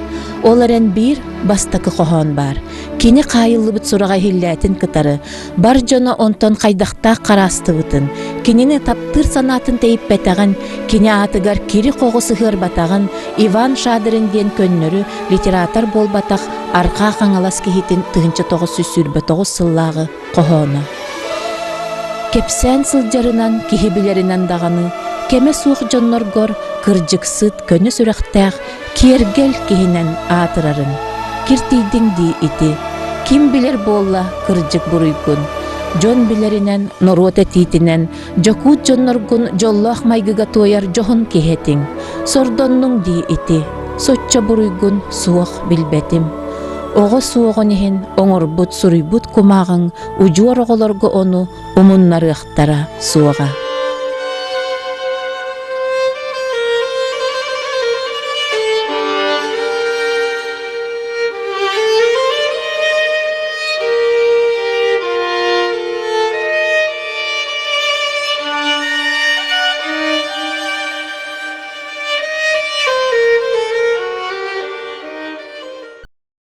Ол эрэн биир бастакы хоһоон баар. Кини хаайыллыбыт сураҕа иһиллээтин кытары бар дьоно онтон хайдахтаах хараастыбытын, кинини таптыыр санаатын тэйиппэтэҕин, кини аатыгар кири-хоҕу сыһыарбатаҕын Иван Шадрин диэн көннөрү литератор буолбатах Арҕаа Хаҥалас киһитин 1929 сыллааҕы хоһооно. Кэпсээн сылдьарынан, киһи билэринэн даҕаны, кэмэ суох дьонноргор кырдьыксыт, көнө сүрэхтээх, киэргэл киһинэн аатырарыҥ. Киртийдиҥ дии ити. Ким билэр буолла кырдьык буруйгун. Дьон билэринэн, норуот этиитинэн, дьокуут дьонноргун дьоллоох майгыга туойар дьоһун киһи этиҥ. Сордоннуҥ дии ити. Соччо буруйгун суох билбэтим. Оҕо суоҕун иһин оҥорбут, суруйбут кумааҕыҥ удьуор оҕолорго ону умуннарыахтара суоҕа.